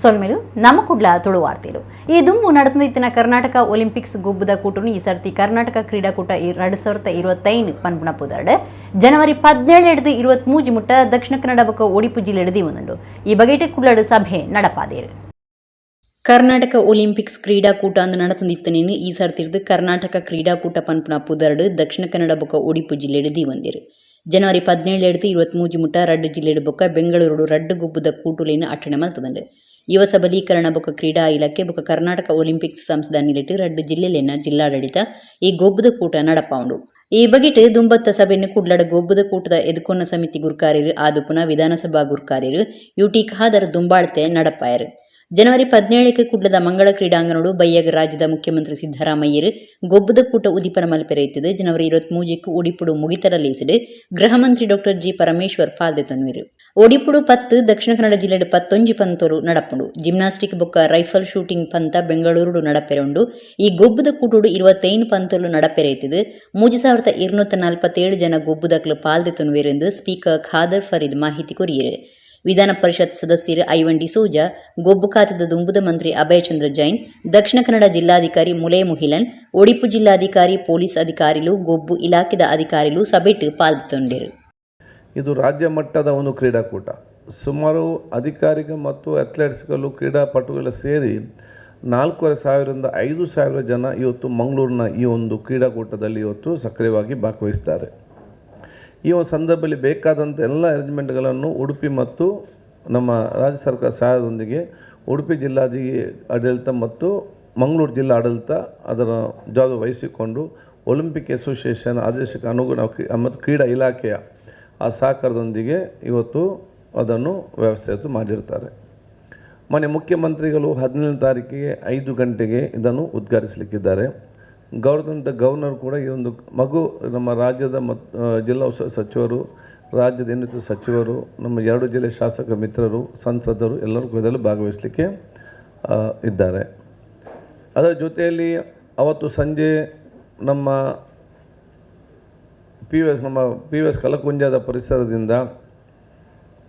ಸೊಲ್ಮೆಲು ನಮ್ಮ ಕುಡ್ಲ ತುಳುವಾರ್ತೆಲು. ಈ ದುಂಬು ನಡೆದಿತ್ತಿನ ಕರ್ನಾಟಕ ಒಲಿಂಪಿಕ್ಸ್ ಗೊಬ್ಬುದ ಕೂಟನು ಈ ಸರ್ತಿ ಕರ್ನಾಟಕ ಕ್ರೀಡಾಕೂಟ 2025 ಪನ್ಪುನ ಪುದರ್ಡ್ ಜನವರಿ 17 ಹಿಡಿದು 23 ಮುಟ್ಟ ದಕ್ಷಿಣ ಕನ್ನಡ ಬೊಕ್ಕ ಒಡಿಪು ಜಿಲ್ಲೆಡ್ ದೀವೊಂದುಂಡು. ಈ ಬಗೆಟ್ ಕುಡ್ಲಡ್ ಸಭೆ ನಡಪಾದೇರು. ಕರ್ನಾಟಕ ಒಲಿಂಪಿಕ್ಸ್ ಕ್ರೀಡಾಕೂಟ ಅಂದ್ ನಡತೊಂದಿತ್ತನೇನು ಈ ಸರ್ತಿರ್ದ್ ಕರ್ನಾಟಕ ಕ್ರೀಡಾಕೂಟ ಪನ್ಪುನ ಪುದರ್ಡ್ ದಕ್ಷಿಣ ಕನ್ನಡ ಬೊಕ್ಕ ಒಡಿಪು ಜಿಲ್ಲೆಡ್ ದೀವೊಂದೆರ್. ಜನವರಿ 17 ಹಿಡಿದು 23 ಮುಟ್ಟ ರಡ್ಡ್ ಜಿಲ್ಲೆಡ್ ಬೊಕ್ಕ ಬೆಂಗಳೂರುಡು ರಡ್ಡ್ ಗೊಬ್ಬುದ ಕೂಟುಲೆನ್ ಅಟ್ಟಣೆ ಮಲ್ತುದುಂಡು. ಯುವ ಸಬಲೀಕರಣ ಬೊಕ್ಕ ಕ್ರೀಡಾ ಇಲಾಖೆ ಬೊಕ್ಕ ಕರ್ನಾಟಕ ಒಲಿಂಪಿಕ್ಸ್ ಸಂಸ್ಥೆದ ನಿಲೆಟ್ ರಡ್ಡ್ ಜಿಲ್ಲೆಲೆನ ಜಿಲ್ಲಾಡಳಿತ ಈ ಗೊಬ್ಬುದ ಕೂಟ ನಡಪಾವುಂಡು. ಈ ಬಗೆಟ್ ದುಂಬತ್ತ ಸಭೆನ್ ಕುಡ್ಲಡ್ ಗೊಬ್ಬುದ ಕೂಟದ ಎದುಕೊನ್ನ ಸಮಿತಿ ಗುರ್ಕಾರೆರ್ ಆದುಪ್ಪುನ ವಿಧಾನಸಭಾ ಗುರ್ಕಾರೆರ್ ಯು.ಟಿ ಖಾದರ್ ದುಂಬಾಳ್ತೆ ನಡಪಾಯೆರ್. ಜನವರಿ 17ಕ್ ಕುಡ್ಲದ ಮಂಗಳ ಕ್ರೀಡಾಂಗಣೊಡು ಬಯ್ಯಗ್ ರಾಜ್ಯದ ಮುಖ್ಯಮಂತ್ರಿ ಸಿದ್ದರಾಮಯ್ಯೆರ್ ಗೊಬ್ಬುದ ಕೂಟ ಉದಿಪನ ಮಲ್ಪೆರೆ ಇತ್ತುದು, ಜನವರಿ 23ಕ್ ಒಡಿಪುಡು ಮುಗಿತಲ ಲೇಸ್ಡ್ ಗೃಹ ಮಂತ್ರಿ ಡಾಕ್ಟರ್ ಜಿ ಪರಮೇಶ್ವರ್ ಪಾಲ್ದೆತೊನ್ವೆರ್. ಒಡಿಪುಡು 10, ದಕ್ಷಿಣ ಕನ್ನಡ ಜಿಲ್ಲೆಡ್ 11 ಪಂತೊಲು ನಡಪುಂಡು. ಜಿಮ್ನಾಸ್ಟಿಕ್ ಬೊಕ್ಕ ರೈಫಲ್ ಶೂಟಿಂಗ್ ಪಂತ ಬೆಂಗಳೂರುಡು ನಡಪೆರೆ ಉಂಡು. ಈ ಗೊಬ್ಬುದ ಕೂಟೊಡು 25 ಪಂತೊಲು ನಡಪೆರೆ ಇತ್ತುದು, 3247 ಜನ ಗೊಬ್ಬುದಕ್ಲು ಪಾಲ್ದೆತೊನ್ವೆರ್ ಎಂದು ಸ್ಪೀಕರ್ ಖಾದರ್ ಫರೀದ್ ಮಾಹಿತಿ ಕೊರಿಯೆರ್. ವಿಧಾನ ಪರಿಷತ್ ಸದಸ್ಯರು ಐವನ್ ಡಿಸೋಜಾ, ಗೊಬ್ಬು ಖಾತೆದ ದುಂಬುದ ಮಂತ್ರಿ ಅಭಯಚಂದ್ರ ಜೈನ್, ದಕ್ಷಿಣ ಕನ್ನಡ ಜಿಲ್ಲಾಧಿಕಾರಿ ಮುಲೈ ಮುಹಿಲನ್, ಒಡಿಪು ಜಿಲ್ಲಾಧಿಕಾರಿ, ಪೊಲೀಸ್ ಅಧಿಕಾರಿಲು, ಗೊಬ್ಬು ಇಲಾಖೆದ ಅಧಿಕಾರಿಲು ಸಭೆಟ್ ಪಾಲ್ದೆತೊಂಡೆರ್. ಇದು ರಾಜ್ಯ ಮಟ್ಟದ ಒಂದು ಕ್ರೀಡಾಕೂಟ. ಸುಮಾರು ಅಧಿಕಾರಿಗ ಮತ್ತು ಅಥ್ಲೆಟ್ಸ್ಗಳು, ಕ್ರೀಡಾಪಟುಗಳ ಸೇರಿ 4500ರಿಂದ 5000 ಜನ ಇವತ್ತು ಮಂಗಳೂರಿನ ಈ ಒಂದು ಕ್ರೀಡಾಕೂಟದಲ್ಲಿ ಇವತ್ತು ಸಕ್ರಿಯವಾಗಿ ಭಾಗವಹಿಸ್ತಾರೆ. ಈ ಒಂದು ಸಂದರ್ಭದಲ್ಲಿ ಬೇಕಾದಂಥ ಎಲ್ಲ ಅರೇಂಜ್ಮೆಂಟ್ಗಳನ್ನು ಉಡುಪಿ ಮತ್ತು ನಮ್ಮ ರಾಜ್ಯ ಸರ್ಕಾರ ಸಹಾಯದೊಂದಿಗೆ ಉಡುಪಿ ಜಿಲ್ಲಾಧಿ ಆಡಳಿತ ಮತ್ತು ಮಂಗಳೂರು ಜಿಲ್ಲಾ ಆಡಳಿತ ಅದರ ಜವಾಬ್ದಾರಿ ವಹಿಸಿಕೊಂಡು, ಒಲಿಂಪಿಕ್ ಅಸೋಸಿಯೇಷನ್ ಆದೇಶಕ್ಕೆ ಅನುಗುಣ ಮತ್ತು ಕ್ರೀಡಾ ಇಲಾಖೆಯ ಆ ಸಹಕಾರದೊಂದಿಗೆ ಇವತ್ತು ಅದನ್ನು ವ್ಯವಸ್ಥೆ ಮಾಡಿರ್ತಾರೆ. ಮಾನ್ಯ ಮುಖ್ಯಮಂತ್ರಿಗಳು 17ನೇ ತಾರೀಕಿಗೆ 5 ಗಂಟೆಗೆ ಇದನ್ನು ಉದ್ಘಾಟಿಸಲಿಕ್ಕಿದ್ದಾರೆ. ಗೌರವಾನ್ವಿತ ಗವರ್ನರ್ ಕೂಡ ಈ ಒಂದು ಮಗು ನಮ್ಮ ರಾಜ್ಯದ ಮತ್ತು ಜಿಲ್ಲಾ ಉಸ್ತುವಾರಿ ಸಚಿವರು, ರಾಜ್ಯದ ಇನ್ನಿತರ ಸಚಿವರು, ನಮ್ಮ ಎರಡು ಜಿಲ್ಲೆ ಶಾಸಕ ಮಿತ್ರರು, ಸಂಸದರು ಎಲ್ಲರೂ ಕೂಡ ಇದರಲ್ಲಿ ಭಾಗವಹಿಸಲಿಕ್ಕೆ ಇದ್ದಾರೆ. ಅದರ ಜೊತೆಯಲ್ಲಿ ಅವತ್ತು ಸಂಜೆ ನಮ್ಮ ಪಿಯುಎಸ್ ಕಲಕುಂಜದ ಪರಿಸರದಿಂದ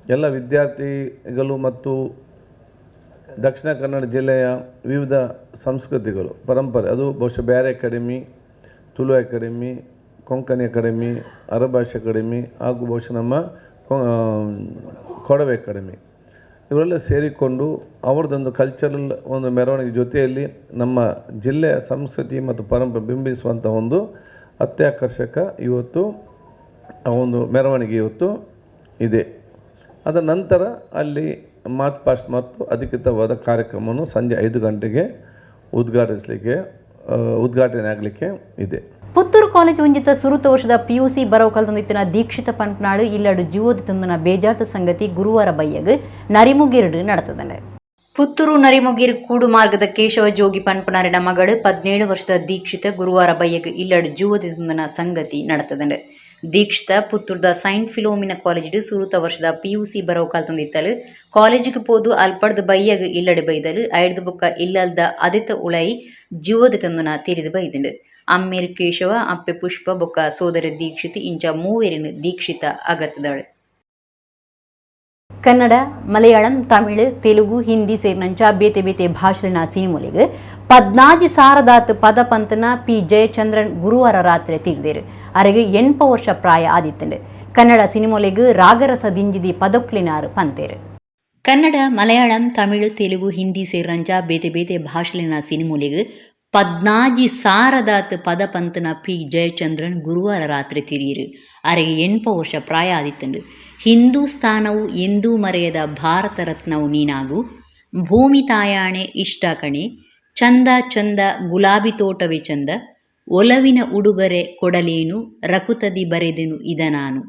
ಎಲ್ಲ ವಿದ್ಯಾರ್ಥಿಗಳು ಮತ್ತು ದಕ್ಷಿಣ ಕನ್ನಡ ಜಿಲ್ಲೆಯ ವಿವಿಧ ಸಂಸ್ಕೃತಿಗಳು, ಪರಂಪರೆ, ಅದು ಬಹುಶಃ Beary academy, Tulu academy, Konkani academy, Arebhashe academy ಹಾಗೂ ಬಹುಶಃ ನಮ್ಮ ಕೊಡವ ಅಕಾಡೆಮಿ, ಇವರೆಲ್ಲ ಸೇರಿಕೊಂಡು ಅವರದೊಂದು ಕಲ್ಚರಲ್ ಒಂದು ಮೆರವಣಿಗೆ ಜೊತೆಯಲ್ಲಿ ನಮ್ಮ ಜಿಲ್ಲೆಯ ಸಂಸ್ಕೃತಿ ಮತ್ತು ಪರಂಪರೆ ಬಿಂಬಿಸುವಂಥ ಒಂದು ಅತ್ಯಾಕರ್ಷಕ ಇವತ್ತು ಆ ಒಂದು ಮೆರವಣಿಗೆ ಇವತ್ತು ಇದೆ. ಅದರ ನಂತರ ಅಲ್ಲಿ ಮಾರ್ಚ್ ಪಾಸ್ಟ್ ಮತ್ತು ಅಧಿಕೃತವಾದ ಕಾರ್ಯಕ್ರಮವನ್ನು ಸಂಜೆ 5 ಗಂಟೆಗೆ ಉದ್ಘಾಟಿಸಲಿಕ್ಕೆ ಉದ್ಘಾಟನೆ ಆಗಲಿಕ್ಕೆ ಇದೆ. ಪುತ್ತೂರು ಕಾಲೇಜ್ ಒಂಜಿತ ಸುರುತ ವರ್ಷದ ಪಿಯುಸಿ ಬರವು ಕಲ್ತೊಂದಿತ್ತಿನ ದೀಕ್ಷಿತ ಪನ್ಪನಾಳು ಇಲ್ಲಡು ಜೀವೋದಿ ತಂದನ ಬೇಜಾರ್ದ ಸಂಗತಿ ಗುರುವಾರ ಬಯ್ಯಗ್ ನರಿಮುಗಿರ್ಡು ನಡತದಂಡೆ. ಪುತ್ತೂರು ನರಿಮುಗಿರ್ ಕೂಡು ಮಾರ್ಗದ ಕೇಶವ ಜೋಗಿ ಪನ್ಪನಾರಿನ ಮಗಳು 17 ವರ್ಷದ ದೀಕ್ಷಿತ ಗುರುವಾರ ಬಯ್ಯಗ್ ಇಲ್ಲಡು ಜೀವೋದಿ ತಂದನ ಸಂಗತಿ ನಡತದಂಡೆ. ದೀಕ್ಷಿತ ಪುತ್ತೂರ್ದ ಸೈಂಟ್ ಫಿಲೋಮಿನ ಕಾಲೇಜಿಡ್ ಸುರುತ ವರ್ಷದ ಪಿಯುಸಿ ಬರವು ಕಲ್ತೊಂದಿತ್ತಲು. ಕಾಲೇಜಿಗೆ ಪೋದು ಅಲ್ಪಡ್ದು ಬಯ್ಯಗ್ ಇಲ್ಲಡೆ ಬೈದಲು. ಐಡ್ದು ಬೊಕ್ಕ ಇಲ್ಲಲ್ದ ಅದೆತ ಉಳೈ ಜೀವೋದಿ ತಂದನ ತೆರಿದು ಬೈದಿಂಡು. ಅಮ್ಮೇರ್ ಕೇಶವ, ಅಪ್ಪೆ ಪುಷ್ಪ ಬೊಕ್ಕ ಸೋದರ ದೀಕ್ಷಿತ್ ಇಂಚ ಮೂವೆರಿನ ದೀಕ್ಷಿತ ಅಗತ್ತದಳು. ಕನ್ನಡ, ಮಲಯಾಳಂ, ತಮಿಳು, ತೆಲುಗು, ಹಿಂದಿ ಸೇರಿನಂಚ ಬೇತೆ ಬೇತೆ ಭಾಷೆನ ಸಿನಿಮೊಲೆಗ್ 16 ಸಾರದಾತ್ ಪದ ಪಂತನ ಪಿ ಜಯಚಂದ್ರನ್ ಗುರುವಾರ ರಾತ್ರಿ ತೀರ್ದೇರು. ಅರೆಗೆ 80 ವರ್ಷ ಪ್ರಾಯ ಆದಿತ್ತಂಡು. ಕನ್ನಡ ಸಿನಿಮೊಲೆಗ್ ರಾಗರಸ ದಿಂಜಿದಿ ಪದೊಕ್ಲಿನಾರು ಪಂತೇರು. ಕನ್ನಡ, ಮಲಯಾಳಂ, ತಮಿಳು, ತೆಲುಗು, ಹಿಂದಿ ಸೇರಿನಂಚ ಬೇತೆ ಬೇತೆ ಭಾಷೆಲಿನ ಸಿನಿಮೊಲೆಗ್ 16 ಸಾರದಾತ್ ಪದ ಪಂತನ ಪಿ ಜಯಚಂದ್ರನ್ ಗುರುವಾರ ರಾತ್ರಿ ತಿರಿಯರು. ಅರೆಗೆ 80 ವರ್ಷ ಪ್ರಾಯ ಆದಿತ್ತಂಡು. ಹಿಂದೂಸ್ತಾನವು ಎಂದೂ ಮರೆಯದ ಭಾರತ ರತ್ನವು ನೀನಾಗು, ಭೂಮಿ ತಾಯಾಣೆ ಇಷ್ಟ ಕಣೆ, ಚಂದ ಚಂದ ಗುಲಾಬಿ ತೋಟವೇ ಚಂದ, ಒಲವಿನ ಉಡುಗೊರೆ ಕೊಡಲೇನು, ರಕುತದಿ ಬರೆದೆನು ಇದ ನಾನು,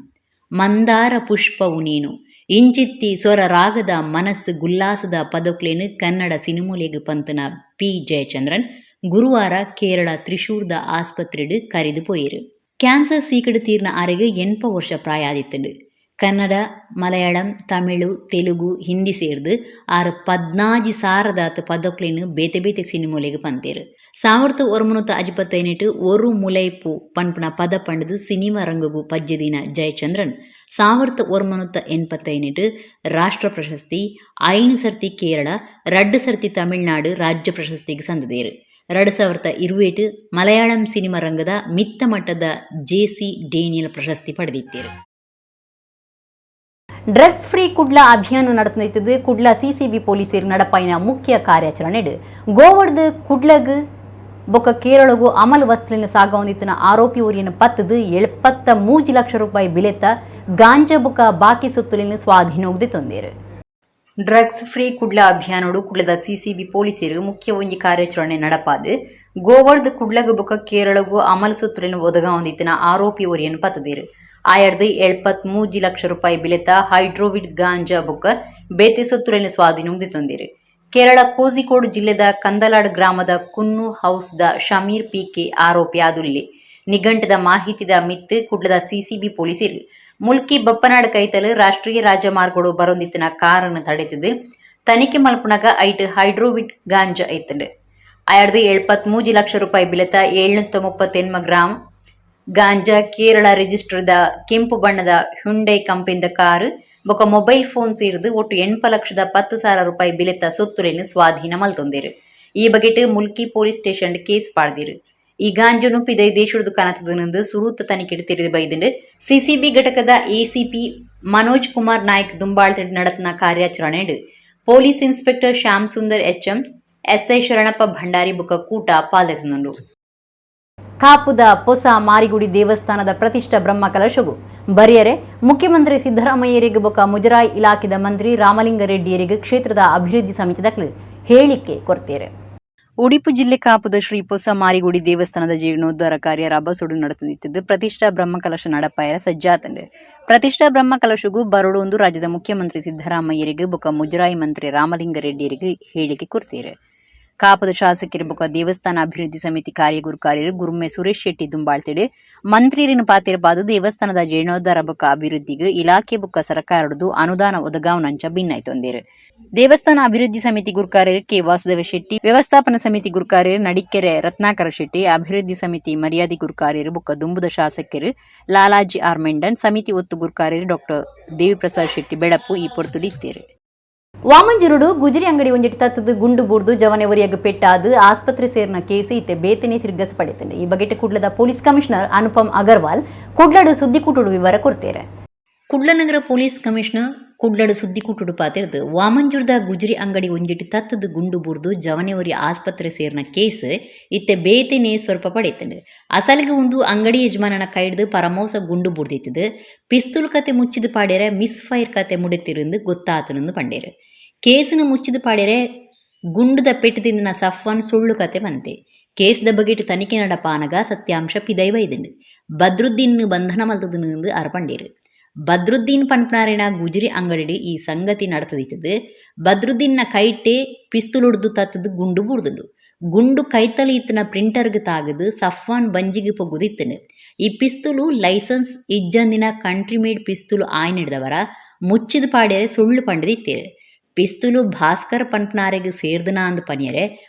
ಮಂದಾರ ಪುಷ್ಪವು ನೀನು ಇಂಚಿತ್ತಿ ಸ್ವರ ರಾಗದ ಮನಸ್ಸು ಗುಲ್ಲಾಸದ ಪದೊಕ್ಲೇನು ಕನ್ನಡ ಸಿನಿಮೊಲೆಗ್ ಪಂತನ ಪಿ ಜಯಚಂದ್ರನ್ ಗುರುವಾರ ಕೇರಳ ತ್ರಿಶೂರ್ದ ಆಸ್ಪತ್ರೆಡ್ ಕರಿದು ಪೋಯೆರು. ಕ್ಯಾನ್ಸರ್ ಸೀಕಡ್ ತೀರ್ನ ಆರೆಗ್ 80 ವರ್ಷ ಪ್ರಾಯ ಆದಿತ್ತಂಡು. ಕನ್ನಡ, ಮಲಯಾಳಂ, ತಮಿಳು, ತೆಲುಗು, ಹಿಂದಿ ಸೇರ್ದು ಆರು 16 ಸಾರದಾತ್ ಪದೊಕ್ಲೆನ್ ಬೇತೆ ಬೇತೆ ಸಿನಿಮೊಲೆಗ್ ಪಂತೇರು. 1958ಟ್ ಒರು ಮುಲೈಪು ಪನ್ಪುನ ಪದ ಪಂಡದು ಸಿನಿಮಾ ರಂಗಗು ಪಜ್ಜೆದಿನ ಜಯಚಂದ್ರನ್ 1985 ರಾಷ್ಟ್ರ ಪ್ರಶಸ್ತಿ, 5 ಸರ್ತಿ ಕೇರಳ, 2 ಸರ್ತಿ ತಮಿಳುನಾಡು ರಾಜ್ಯ ಪ್ರಶಸ್ತಿಗೆ ಸಂದಿದೇರು. 2020 ಮಲಯಾಳಂ ಸಿನಿಮಾ ರಂಗದ ಮಿತ್ತ ಮಟ್ಟದ ಜೆಸಿ ಡೇನಿಯಲ್ ಪ್ರಶಸ್ತಿ ಪಡೆದಿತ್ತೇರು. ಡ್ರಗ್ಸ್ ಫ್ರೀ ಕುಡ್ಲ ಅಭಿಯಾನ நடத்தினது ಕುಡ್ಲ ಸಿಸಿಬಿ ಪೊಲೀಸರು நடப்பாಯಿನ ಮುಖ್ಯ ಕಾರ್ಯಾಚರಣೆ ಗೋವಡ್ದು ಕುಡ್ಲಗ್ ಬೊಕ್ಕ ಕೇರಳಗು ಅಮಲ್ ವಸ್ತುಲಿನ ಸಾಗವೊಂದಿತ್ತಿನ ಆರೋಪಿ ಊರಿನ ಪತ್ತದು 73 ಲಕ್ಷ ರೂಪಾಯಿ ಬಿಲೆತ್ತ ಗಾಂಜಾ ಬೊಕ್ಕ ಬಾಕಿ ಸೊತ್ತುಲಿನ ಸ್ವಾಧೀನೋಗದೆ ತಂದೇರು. ಡ್ರಗ್ಸ್ ಫ್ರೀ ಕುಡ್ಲ ಅಭಿಯಾನೋಡು ಕುಡ್ಲದ ಸಿಸಿಬಿ ಪೊಲೀಸರು ಮುಖ್ಯ ಒಂಜಿ ಕಾರ್ಯಾಚರಣೆ ನಡಪಾದು ಗೋವಡ್ದು ಕುಡ್ಲಗು ಬೊಕ್ಕ ಕೇರಳಗು ಅಮಲ್ ಸೊತ್ತುಲಿನ ಒದಗಾವೊಂದಿತ್ತಿನ ಆರೋಪಿ ಊರಿಯನ್ನು ಪತ್ತದೇರು. ಆಯಡ್ದು 73 ಲಕ್ಷ ರೂಪಾಯಿ ಬಿಲೆತ ಹೈಡ್ರೋವಿಡ್ ಗಾಂಜಾ ಬೊಕ್ಕ ಬೇತೆ ಸೊತ್ತುಲಿನ ಸ್ವಾಧೀನ ತಂದಿರು. ಕೇರಳ ಕೋಝಿಕೋಡ್ ಜಿಲ್ಲೆದ ಕಂದಲಾಡ್ ಗ್ರಾಮದ ಕುನ್ನು ಹೌಸ್ದ ಶಮೀರ್ ಪಿಕೆ ಆರೋಪಿ ಆದುಲ್ಲೆ. ನಿಘಂಟದ ಮಾಹಿತಿದ ಮಿತ್ತು ಕುಡ್ಲದ ಸಿಸಿಬಿ ಪೊಲೀಸರು ಮುಲ್ಕಿ ಬಪ್ಪನಾಡ್ ಕೈತಲು ರಾಷ್ಟ್ರೀಯ ರಾಜಮಾರ್ಗಡು ಬರೊಂದಿತ್ತಿನ ಕಾರನ್ನು ತಡೆತದು ತನಿಖೆ ಮಲ್ಪುನಗ ಐಟ್ ಹೈಡ್ರೋವಿಡ್ ಗಾಂಜಾ ಐತಂಡು. ಆಯಡ್ದು 73 ಲಕ್ಷ ರೂಪಾಯಿ ಬಿಲೆತ 738 ಗ್ರಾಂ ಗಾಂಜಾ, ಕೇರಳ ರಿಜಿಸ್ಟರ್ದ ಕೆಂಪು ಬಣ್ಣದ ಹ್ಯುಂಡೈ ಕಂಪನಿದ ಕಾರು ಬೊಕ ಮೊಬೈಲ್ ಫೋನ್ ಸೇರಿದು ಒಟ್ಟು 8,10,000 ರೂಪಾಯಿ ಬಿಲೆತ ಸೊತ್ತುಲೆನ್ ಸ್ವಾಧೀನ ಮಲ್ತೊಂದೇರು. ಈ ಬಗೆಟ್ ಮುಲ್ಕಿ police station case ಪಾಡ್ದಿರು. ಈ ಗಾಂಜನು ಪಿದೈ ದೇಶದ ಕನತದನಿಂದ ಸುರೂತ ತನಿಖೆ ತೆರೆದು ಬೈದಿಂಡು. ಸಿಸಿಬಿ ಘಟಕದ ಎಸಿಪಿ ಮನೋಜ್ ಕುಮಾರ್ ನಾಯ್ಕ್ ದುಂಬಾಳ್ತಿಡ್ நடத்தின ಕಾರ್ಯಾಚರಣೆ police inspector Shyam Sundar HM, SI Sharanappa Bhandari ಬುಕ್ಕ ಕೂಟ ಪಾಲ್ದೆತುಂಡು. ಕಾಪುದ ಪೊಸ ಮಾರಿಗುಡಿ ದೇವಸ್ಥಾನದ ಪ್ರತಿಷ್ಠಾ ಬ್ರಹ್ಮ ಕಲಶಗು ಬರಿಯರೆ ಮುಖ್ಯಮಂತ್ರಿ ಸಿದ್ದರಾಮಯ್ಯರಿಗೆ ಬೊಕ್ಕ ಮುಜರಾಯಿ ಇಲಾಖೆದ ಮಂತ್ರಿ ರಾಮಲಿಂಗಾರೆಡ್ಡಿಯರಿಗೆ ಕ್ಷೇತ್ರದ ಅಭಿವೃದ್ಧಿ ಸಮಿತಿ ಹೇಳಿಕೆ ಕೊಡ್ತೇರೆ. ಉಡುಪಿ ಜಿಲ್ಲೆ ಕಾಪುದ ಶ್ರೀ ಪೊಸ ಮಾರಿಗುಡಿ ದೇವಸ್ಥಾನದ ಜೀರ್ಣೋದ್ಧಾರ ಕಾರ್ಯ ರಭಸೊಡು ನಡೆದುತ್ತಿದ್ದು ಪ್ರತಿಷ್ಠಾ ಬ್ರಹ್ಮಕಲಶ ನಡಪಾಯರ ಸಜ್ಜಾತಂಡು. ಪ್ರತಿಷ್ಠಾ ಬ್ರಹ್ಮಕಲಶಗೂ ಬರಡೊಂದು ರಾಜ್ಯದ ಮುಖ್ಯಮಂತ್ರಿ ಸಿದ್ದರಾಮಯ್ಯರಿಗೆ ಬೊಕ್ಕ ಮುಜರಾಯಿ ಮಂತ್ರಿ ರಾಮಲಿಂಗಾರೆಡ್ಡಿಯರಿಗೆ ಹೇಳಿಕೆ ಕೊಡ್ತೇರೆ. ಕಾಪುದ ಶಾಸಕರು ಬೊಕ್ಕ ದೇವಸ್ಥಾನ ಅಭಿವೃದ್ಧಿ ಸಮಿತಿ ಕಾರ್ಯಗುರುಕಾರ್ಯರು ಗುರುಮೆ ಸುರೇಶ್ ಶೆಟ್ಟಿ ದುಂಬಾಳ್ತಿಡು ಮಂತ್ರಿಯರಿನ ಪಾತಿರಪಾದು ದೇವಸ್ಥಾನದ ಜೀರ್ಣೋದ್ಧಾರ ಬೊಕ್ಕ ಅಭಿವೃದ್ಧಿಗೆ ಇಲಾಖೆ ಬೊಕ್ಕ ಸರ್ಕಾರದ್ದು ಅನುದಾನ ಒದಗಾವನಂಚ ಭಿನ್ನಾಯ್ತೊಂದಿರು. ದೇವಸ್ಥಾನ ಅಭಿವೃದ್ಧಿ ಸಮಿತಿ ಗುರುಕಾರ್ಯರು ಕೆ ವಾಸುದೇವ ಶೆಟ್ಟಿ, ವ್ಯವಸ್ಥಾಪನಾ ಸಮಿತಿ ಗುರುಕಾರ್ಯರು ನಡಿಕೆರೆ ರತ್ನಾಕರ ಶೆಟ್ಟಿ, ಅಭಿವೃದ್ಧಿ ಸಮಿತಿ ಮರ್ಯಾದೆ ಗುರುಕಾರ್ಯರು ಬೊಕ್ಕ ದುಂಬುದ ಶಾಸಕರು ಲಾಲಾಜಿ ಆರ್ ಮೆಂಡನ್, ಸಮಿತಿ ಒತ್ತು ಗುರುಕಾರ್ಯರು ಡಾಕ್ಟರ್ ದೇವಿಪ್ರಸಾದ್ ಶೆಟ್ಟಿ ಬೆಳಪು ಈ ಪೊರ್ತುಡಿತ್ತೇರು. ವಾಮಂಜೂರುಡು ಗುಜರಿ ಅಂಗಡಿ ಒಂಜಿಟ್ಟು ತತ್ತದು ಗುಂಡು ಬೂರ್ದು ಜವನೆವರಿಯಾಗ ಪೆಟ್ಟಾದು ಆಸ್ಪತ್ರೆ ಸೇರಿನ ಕೇಸು ಇತ್ತೆ ಬೇತನೆ ತಿರ್ಗಸ ಪಡೆತಂಡೆ. ಈ ಬಗೆಟ್ ಕುಡ್ಲದ ಪೊಲೀಸ್ ಕಮಿಷನರ್ ಅನುಪಮ್ ಅಗರ್ವಾಲ್ ಕುಡ್ಲಡು ಸುದ್ದಿಕೂಟುಡು ವಿವರ ಕೊಡ್ತೇರೆ. ಕುಡ್ಲನಗರ ಪೊಲೀಸ್ ಕಮಿಷನರ್ ಕುಡ್ಲಡು ಸುದ್ದಿಕೂಟುಡು ಪಾತಿರ್ದು ವಾಮಂಜೂರ್ದ ಗುಜರಿ ಅಂಗಡಿ ಒಂಜಿಟ್ಟು ತತ್ತದು ಗುಂಡು ಬೂರ್ದು ಜವನೆವರಿ ಆಸ್ಪತ್ರೆ ಸೇರಿನ ಕೇಸ್ ಇತ್ತೆ ಬೇತನೆ ಸ್ವಲ್ಪ ಪಡೆತಂಡು. ಅಸಲಿಗೆ ಒಂದು ಅಂಗಡಿ ಯಜಮಾನನ ಕೈಡ್ದು ಪರಮೋಸ ಗುಂಡು ಬೂರ್ದಿತ್ತದು. ಪಿಸ್ತೂಲ್ ಕತೆ ಮುಚ್ಚಿದ ಪಾಡ್ಯರೆ ಮಿಸ್ ಫೈರ್ ಕತೆ ಮುಡಿತಿருந்து ಗೊತ್ತಾತನಂದು ಪಂಡೇರು. ಕೇಸನ್ನು ಮುಚ್ಚಿದ ಪಾಡ್ಯರೆ ಗುಂಡುದ ಪೆಟ್ಟು ತಿಂದಿನ ಸಫ್ವಾನ್ ಸುಳ್ಳು ಕತೆ ಬಂತೆ. ಕೇಸ್ದ ಬಗೆಟ್ ತನಿಖೆ ನಡಪಾನಗ ಸತ್ಯಾಂಶ ಪಿದೈವ ಇದುಂಡು. ಬದ್ರುದ್ದೀನ್ ಬಂಧನ ಮಲ್ತದನು ಅರ್ಪಂಡೇರು. ಬದ್ರುದ್ದೀನ್ ಪನ್ಪನಾರಿನ ಗುಜರಿ ಅಂಗಡಿ ಈ ಸಂಗತಿ ನಡತದಿತ್ತದು. ಬದ್ರುದ್ದೀನ್ನ ಕೈಟೆ ಪಿಸ್ತೂಲುಡ್ದು ತತ್ತದು ಗುಂಡು ಬೂರ್ದುಂಡು. ಗುಂಡು ಕೈತಲಿ ಇತ್ತಿನ ಪ್ರಿಂಟರ್ಗೆ ತಾಗದು ಸಫ್ವಾನ್ ಬಂಜಿಗೆ ಪೊಗ್ಗುದು ಇತ್ತನು. ಈ ಪಿಸ್ತೂಲು ಲೈಸೆನ್ಸ್ ಇಜ್ಜಂದಿನ ಕಂಟ್ರಿ ಮೇಡ್ ಪಿಸ್ತೂಲು ಆಯ್ನಿಡ್ದವರ ಮುಚ್ಚಿದ ಪಾಡ್ಯರೆ ಸುಳ್ಳು ಪಂಡದಿತ್ತೇರು. ಪಿಸ್ತೂಲು ಭಾಸ್ಕರ್ ಪನ್ಪನಾರೆಗ್ ಸೇರ್ದನ ಅಂದ್ ಪನಿಯರೆ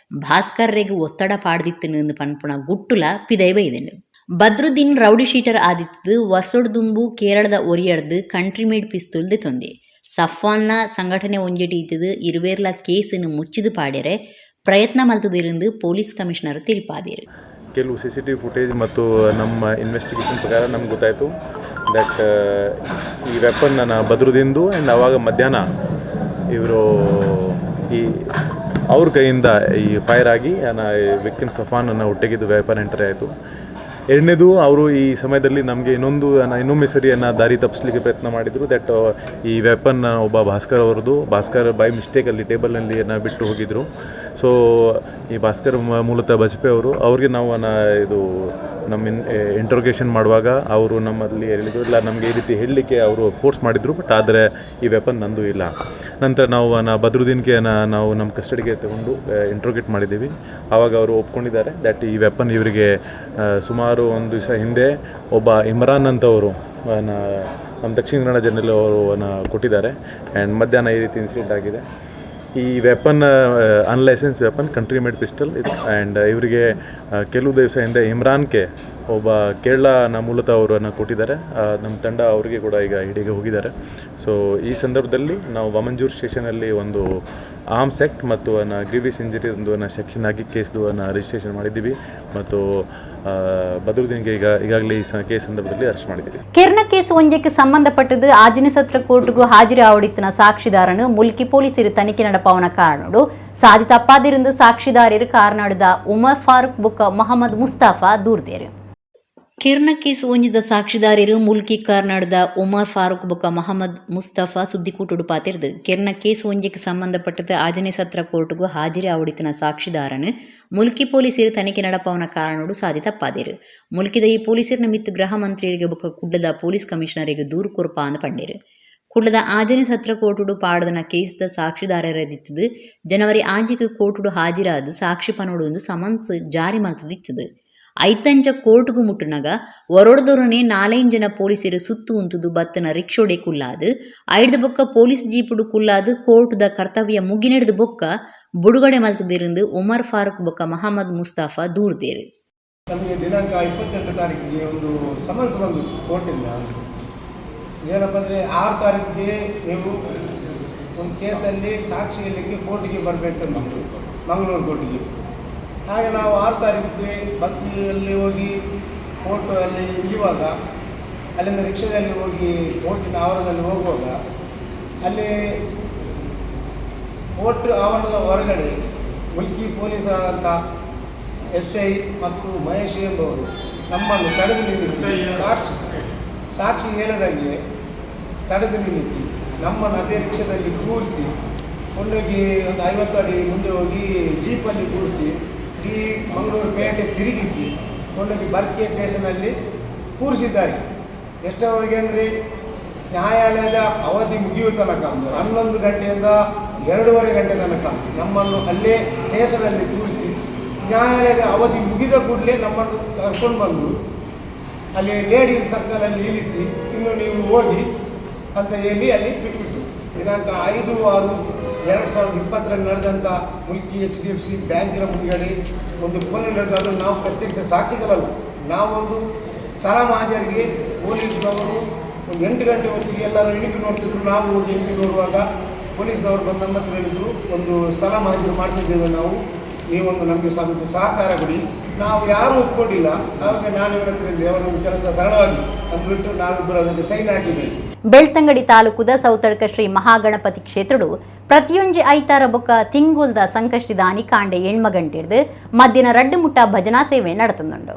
ಭಾಸ್ಕರ್ರೆಗ್ ಒತ್ತಡ ಪಾಡ್ದಿತ್ತನು ಪನ್ಪುನ ಗುಟ್ಟುಲ ಪಿದೈ ಬೈದೆನು. ಬದ್ರುದ್ದೀನ್ ರೌಡಿ ಶೀಟರ್ ಆದಿತ್ತದು ವರ್ಷೊಡ್ದುಂಬು ಕೇರಳದ ಒರಿಯಡ್ದು ಕಂಟ್ರಿ ಮೇಡ್ ಪಿಸ್ತೂಲ್ ದೆತೊಂದೆ. ಸಫ್ವಾನ್ನ ಸಂಘಟನೆ ಒಂಜೆಟಿ ಇತ್ತದು ಇರುವೇರ್ಲ ಕೇಸನ್ನು ಮುಚ್ಚಿದು ಪಾಡ್ಯರೆ ಪ್ರಯತ್ನ ಮಲ್ತದಿருந்து ಪೊಲೀಸ್ ಕಮಿಷನರ್ ತಿಳಿಪಾದೇರು. ಕೆಲವು CCTV footage ಮತ್ತು ನಮ್ಮ ಇನ್ವೆಸ್ಟಿಗೇಷನ್ ಪ್ರಕಾರ ನಮ್ಗೆ ಗೊತ್ತಾಯಿತು that ಈ ವೆಪನ್ ನನ್ನ ಬದ್ರುದಿಂದು ಆ್ಯಂಡ್ ಆವಾಗ ಮಧ್ಯಾಹ್ನ ಇವರು ಈ ಅವ್ರ ಕೈಯಿಂದ ಈ ಫೈರ್ ಆಗಿ ವಿಕ್ಟಿಮ್ ಸಫಾನನ್ನು ಹೊಟ್ಟೆಗಿದ್ದು ವೆಪನ್ ಎಂಟರ್ ಆಯಿತು. ಎರಡನೇದು, ಅವರು ಈ ಸಮಯದಲ್ಲಿ ನಮಗೆ ಇನ್ನೊಮ್ಮೆ ಸರಿಯನ್ನು ದಾರಿ ತಪ್ಪಿಸ್ಲಿಕ್ಕೆ ಪ್ರಯತ್ನ ಮಾಡಿದರು that ಈ ವೆಪನ್ ಒಬ್ಬ ಭಾಸ್ಕರ್ ಅವರದ್ದು, ಭಾಸ್ಕರ್ ಬೈ ಮಿಸ್ಟೇಕಲ್ಲಿ ಟೇಬಲ್ನಲ್ಲಿ ಬಿಟ್ಟು ಹೋಗಿದ್ದರು. ಸೊ ಈ ಭಾಸ್ಕರ್ ಮೂಲತಃ ಬಜ್ಪೆ ಅವರು. ಅವ್ರಿಗೆ ನಾವು ಇದು ನಮ್ಮ ಇಂಟ್ರೋಗೇಷನ್ ಮಾಡುವಾಗ ಅವರು ನಮ್ಮಲ್ಲಿ ಹೇಳಿದ್ರು, ಇಲ್ಲ ನಮಗೆ ಈ ರೀತಿ ಹೇಳಲಿಕ್ಕೆ ಅವರು ಫೋರ್ಸ್ ಮಾಡಿದರು, ಬಟ್ ಆದರೆ ಈ ವೆಪನ್ ನಂದು ಇಲ್ಲ. ನಂತರ ನಾವು ಬದ್ರುದ್ದೀನ್ಗೆ ನಾವು ನಮ್ಮ ಕಸ್ಟಡಿಗೆ ತಗೊಂಡು ಇಂಟ್ರೋಗೇಟ್ ಮಾಡಿದ್ದೀವಿ. ಆವಾಗ ಅವರು ಒಪ್ಕೊಂಡಿದ್ದಾರೆ that ಈ ವೆಪನ್ ಇವರಿಗೆ ಸುಮಾರು ಒಂದು ದಿವಸ ಹಿಂದೆ ಒಬ್ಬ ಇಮ್ರಾನ್ ಅಂತವರು ನಮ್ಮ ದಕ್ಷಿಣ ಕನ್ನಡ ಜನರಲ್ಲಿ ಅವರು ಕೊಟ್ಟಿದ್ದಾರೆ. ಆ್ಯಂಡ್ ಮಧ್ಯಾಹ್ನ ಈ ರೀತಿ ಇನ್ಸಿಡೆಂಟ್ ಆಗಿದೆ. ಈ weapon unlicensed weapon, country made pistol ಇದು. ಆ್ಯಂಡ್ ಇವರಿಗೆ ಕೆಲವು ದಿವಸ ಹಿಂದೆ ಇಮ್ರಾನ್ಗೆ ಒಬ್ಬ ಕೇರಳನ ಮೂಲತಃ ಅವರನ್ನು ಕೊಟ್ಟಿದ್ದಾರೆ. ನಮ್ಮ ತಂಡ ಅವರಿಗೆ ಕೂಡ ಈಗ ಹಿಡಿಗೆ ಹೋಗಿದ್ದಾರೆ. ಸೊ ಈ ಸಂದರ್ಭದಲ್ಲಿ ನಾವು ವಾಮಂಜೂರು ಸ್ಟೇಷನಲ್ಲಿ ಒಂದು ಆರ್ಮ್ಸ್ ಆ್ಯಕ್ಟ್ ಮತ್ತು ಗ್ರೀವಿಯಸ್ ಇಂಜರಿ ಒಂದು ಸೆಕ್ಷನ್ ಆಗಿ ಕೇಸ್ದು ರಿಜಿಸ್ಟ್ರೇಷನ್ ಮಾಡಿದ್ದೀವಿ ಮತ್ತು ಬದರುದ್ದೀನ್ಗೆ ಈಗಾಗಲೇ ಈ ಕೇಸ್ ಸಂದರ್ಭದಲ್ಲಿ ಅರೆಸ್ಟ್ ಮಾಡಿದ್ದೀವಿ. ಕಿರ್ನ ಕೇಸ್ ಒಂಜಕ್ಕೆ ಸಂಬಂಧಪಟ್ಟದ್ದು ಆಜಿನ ಸತ್ರ ಕೋರ್ಟ್ಗೂ ಹಾಜಿರಿ ಆವಡಿತ್ತಿನ ಸಾಕ್ಷಿದಾರನು ಮುಲ್ಕಿ ಪೊಲೀಸರು ತನಿಖೆ நடப்பாವನ ಕಾರಣಡು ಸಾದಿ ತಪ್ಪಾದಿருந்து ಸಾಕ್ಷಿದಾರರು ಕಾರ್ನಾಡದ ಉಮರ್ ಫಾರೂಕ್ ಬುಕ್ಕ ಮೊಹಮ್ಮದ್ ಮುಸ್ತಾಫಾ ದೂರ್ದೇರು. ಕಿರ್ನ ಕೇಸ್ ಒಂಜಿದ ಸಾಕ್ಷಿದಾರರು ಮುಲ್ಕಿ ಕಾರ್ನಾಡದ ಉಮರ್ ಫಾರೂಕ್ ಬೊಕ್ಕ ಮೊಹಮ್ಮದ್ ಮುಸ್ತಫಾ ಸುದ್ದಿಕೂಟುಡು ಪಾತಿರ್ದು ಕಿರ್ನ ಕೇಸ್ ಒಂಜಿಗೆ ಸಂಬಂಧಪಟ್ಟದ್ದು ಆಜನೆ ಸತ್ರ ಕೋರ್ಟ್ಗೂ ಹಾಜಿರಿ ಆವಡಿತಿನ ಸಾಕ್ಷಿದಾರನು ಮುಲ್ಕಿ ಪೊಲೀಸರು ತನಿಖೆ நடப்பாವನ ಕಾರಣಡು ಸಾದಿ ತಪ್ಪಾದಿರು. ಮುಲ್ಕಿದ ಈ ಪೊಲೀಸರ ಮಿತ್ತು ಗೃಹ ಮಂತ್ರಿಯರಿಗೆ ಬೊಕ್ಕ ಕುಡ್ಲದ ಪೊಲೀಸ್ ಕಮಿಷನರಿಗೆ ದೂರು ಕೊರ್ಪ ಅಂದ್ ಪಂಡೇರು. ಕುಡ್ಲದ ಆಜನೆ ಸತ್ರ ಕೋರ್ಟುಡು ಪಾಡದನ ಕೇಸ್ದ ಸಾಕ್ಷಿದಾರರದಿತ್ತದು ಜನವರಿ ಆಜಿಗೆ ಕೋರ್ಟುಡು ಹಾಜಿರಾದ ಸಾಕ್ಷಿ ಪನೋಡು ಒಂದು ಸಮನ್ಸ್ ಜಾರಿ ಮಲ್ತದಿತ್ತದು. ಐತಂಜ ಕೋರ್ಟ್ಗೂ ಮುಟ್ಟುನಗ ಒರೊಡ್ದೊರನೆ ನಾಲೈನ್ ಜನ ಪೊಲೀಸರು ಸುತ್ತು ಉಂತುದು ಬತ್ತನ ರಿಕ್ಷೋಡೆ ಕುಲ್ಲಾದು ಐಡ್ದ ಬೊಕ್ಕ ಪೊಲೀಸ್ ಜೀಪುಡು ಕುಲ್ಲಾದು ಕೋರ್ಟ್ದ ಕರ್ತವ್ಯ ಮುಗಿನೆಡ್ದು ಬೊಕ್ಕ ಬುಡುಗಡೆ ಮಲ್ತದಿருந்து ಉಮರ್ ಫಾರೂಕ್ ಬೊಕ್ಕ ಮಹಮ್ಮದ್ ಮುಸ್ತಾಫಾ ದೂರ್ದೇರು. ನಮಗೆ ದಿನಾಂಕ 28 ತಾರೀಕಿಗೆ ಒಂದು ಸಮನ್ಸ್ ಬಂದಿತ್ತು ಕೋರ್ಟಿಂದ. ಏನಪ್ಪ ಅಂದರೆ 6 ತಾರೀಕಿಗೆ ನೀವು ಒಂದು ಕೇಸಲ್ಲಿ ಸಾಕ್ಷಿ ಹೇಳಲಿಕ್ಕೆ ಕೋರ್ಟಿಗೆ ಬರಬೇಕಂದಿತ್ತು, ಮಂಗಳೂರು ಕೋರ್ಟಿಗೆ. ಹಾಗೆ ನಾವು 6 ತಾರೀಕಿಗೆ ಬಸ್ಸಲ್ಲಿ ಹೋಗಿ ಕೋರ್ಟ್ ಅಲ್ಲಿ ಇಳಿಯುವಾಗ, ಅಲ್ಲಿಂದ ರಿಕ್ಷಾದಲ್ಲಿ ಹೋಗಿ ಕೋರ್ಟಿನ ಆವರಣದಲ್ಲಿ ಹೋಗುವಾಗ ಅಲ್ಲಿ ಕೋರ್ಟ್ ಆವರಣದ ಹೊರಗಡೆ ಮುಲ್ಕಿ ಪೊಲೀಸರಾದಂಥ SI ಮತ್ತು ಮಹೇಶ್ ಎಂಬುವರು ನಮ್ಮನ್ನು ತಡೆದು ನಿಲ್ಲಿಸಿ ಸಾಕ್ಷಿ ಹೇಳದಂಗೆ ತಡೆದು ನಿಲ್ಲಿಸಿ ನಮ್ಮನ್ನು ಅದೇ ರಿಕ್ಷಾದಲ್ಲಿ ಕೂರಿಸಿ ಕೊಂಡೋಗಿ ಒಂದು 50 ಅಡಿ ಮುಂದೆ ಹೋಗಿ ಜೀಪಲ್ಲಿ ಕೂರಿಸಿ ಇಡೀ ಮಂಗಳೂರು ಪೇಟೆ ತಿರುಗಿಸಿ ಕೊಂಡೋಗಿ ಬರ್ಕೆ ಸ್ಟೇಷನಲ್ಲಿ ಕೂರಿಸಿದ್ದಾರೆ. ಎಷ್ಟರವರೆಗೆ ಅಂದರೆ ನ್ಯಾಯಾಲಯದ ಅವಧಿ ಮುಗಿಯುವ ತನಕ 11 ಗಂಟೆಯಿಂದ 2:30 ಗಂಟೆ ತನಕ ನಮ್ಮನ್ನು ಅಲ್ಲೇ ಸ್ಟೇಷನಲ್ಲಿ ಕೂರಿಸಿ ನ್ಯಾಯಾಲಯದ ಅವಧಿ ಮುಗಿದ ಕೂಡಲೇ ನಮ್ಮನ್ನು ಕರ್ಕೊಂಡು ಬಂದು ಅಲ್ಲಿ ಲೇಡಿ ಸರ್ಕಲಲ್ಲಿ ಇಳಿಸಿ ಇನ್ನು ನೀವು ಹೋಗಿ ಅಂತ ಹೇಳಿ ಅಲ್ಲಿ ಬಿಟ್ಬಿಟ್ಟು ದಿನಾಂಕ 5/6/2020 ನಡೆದಂಥ ಮುಲ್ಕಿ HDFC ಬ್ಯಾಂಕಿನ ಮುಂದ್ಗಡೆ ಒಂದು ಕೊಲೆ ನಡೆದು ಅದನ್ನು ನಾವು ಪ್ರತ್ಯಕ್ಷ ಸಾಕ್ಷಿಗಳಲ್ಲ, ನಾವೊಂದು ಸ್ಥಳ ಮಹಾಜರಿಗೆ ಪೊಲೀಸ್ನವರು ಒಂದು 8 ಗಂಟೆ ಹೊತ್ತಿಗೆ ಎಲ್ಲರೂ ಎಣಿಕೆ ನೋಡ್ತಿದ್ರು. ನಾವು ಹೋಗಿ ಎಣಿಕೆ ನೋಡುವಾಗ ಪೊಲೀಸ್ನವರು ಬಂದು ನಮ್ಮ ಹತ್ರ ಹೇಳಿದರು, ಒಂದು ಸ್ಥಳ ಮಹಾಜರು ಮಾಡ್ತಿದ್ದೇವೆ ನಾವು, ನೀವೊಂದು ನಮಗೆ ಸ್ವಲ್ಪ ಸಹಕಾರ ಕೊಡಿ. ನಾವು ಯಾರೂ ಒಪ್ಕೊಂಡಿಲ್ಲ. ಆವಾಗ ನಾನು ಇವರ ಹತ್ರ ಹೇಳಿದೆ, ಅವರ ಒಂದು ಕೆಲಸ ಸರಳವಾಗಿ ಅಂದ್ಬಿಟ್ಟು ನಾವಿಬ್ಬರು ಅದರಲ್ಲಿ ಸೈನ್ ಹಾಕಿದ್ದೇವೆ. ಬೆಳ್ತಂಗಡಿ ತಾಲೂಕುದ ಸೌತಡ್ಕ ಶ್ರೀ ಮಹಾಗಣಪತಿ ಕ್ಷೇತ್ರಡು ಪ್ರತಿಯೊಂಜಿ ಐತಾರ ಬೊಕ್ಕ ತಿಂಗುಲ್ದ ಸಂಕಷ್ಟಿದಾನಿ ಕಾಂಡೆ ಎಣ್ಮ ಗಂಟೆಡ್ದು ಮಧ್ಯಾಹ್ನ ರಡ್ಡು ಮುಟ್ಟ ಭಜನಾ ಸೇವೆ நடத்துന്നുண்டு.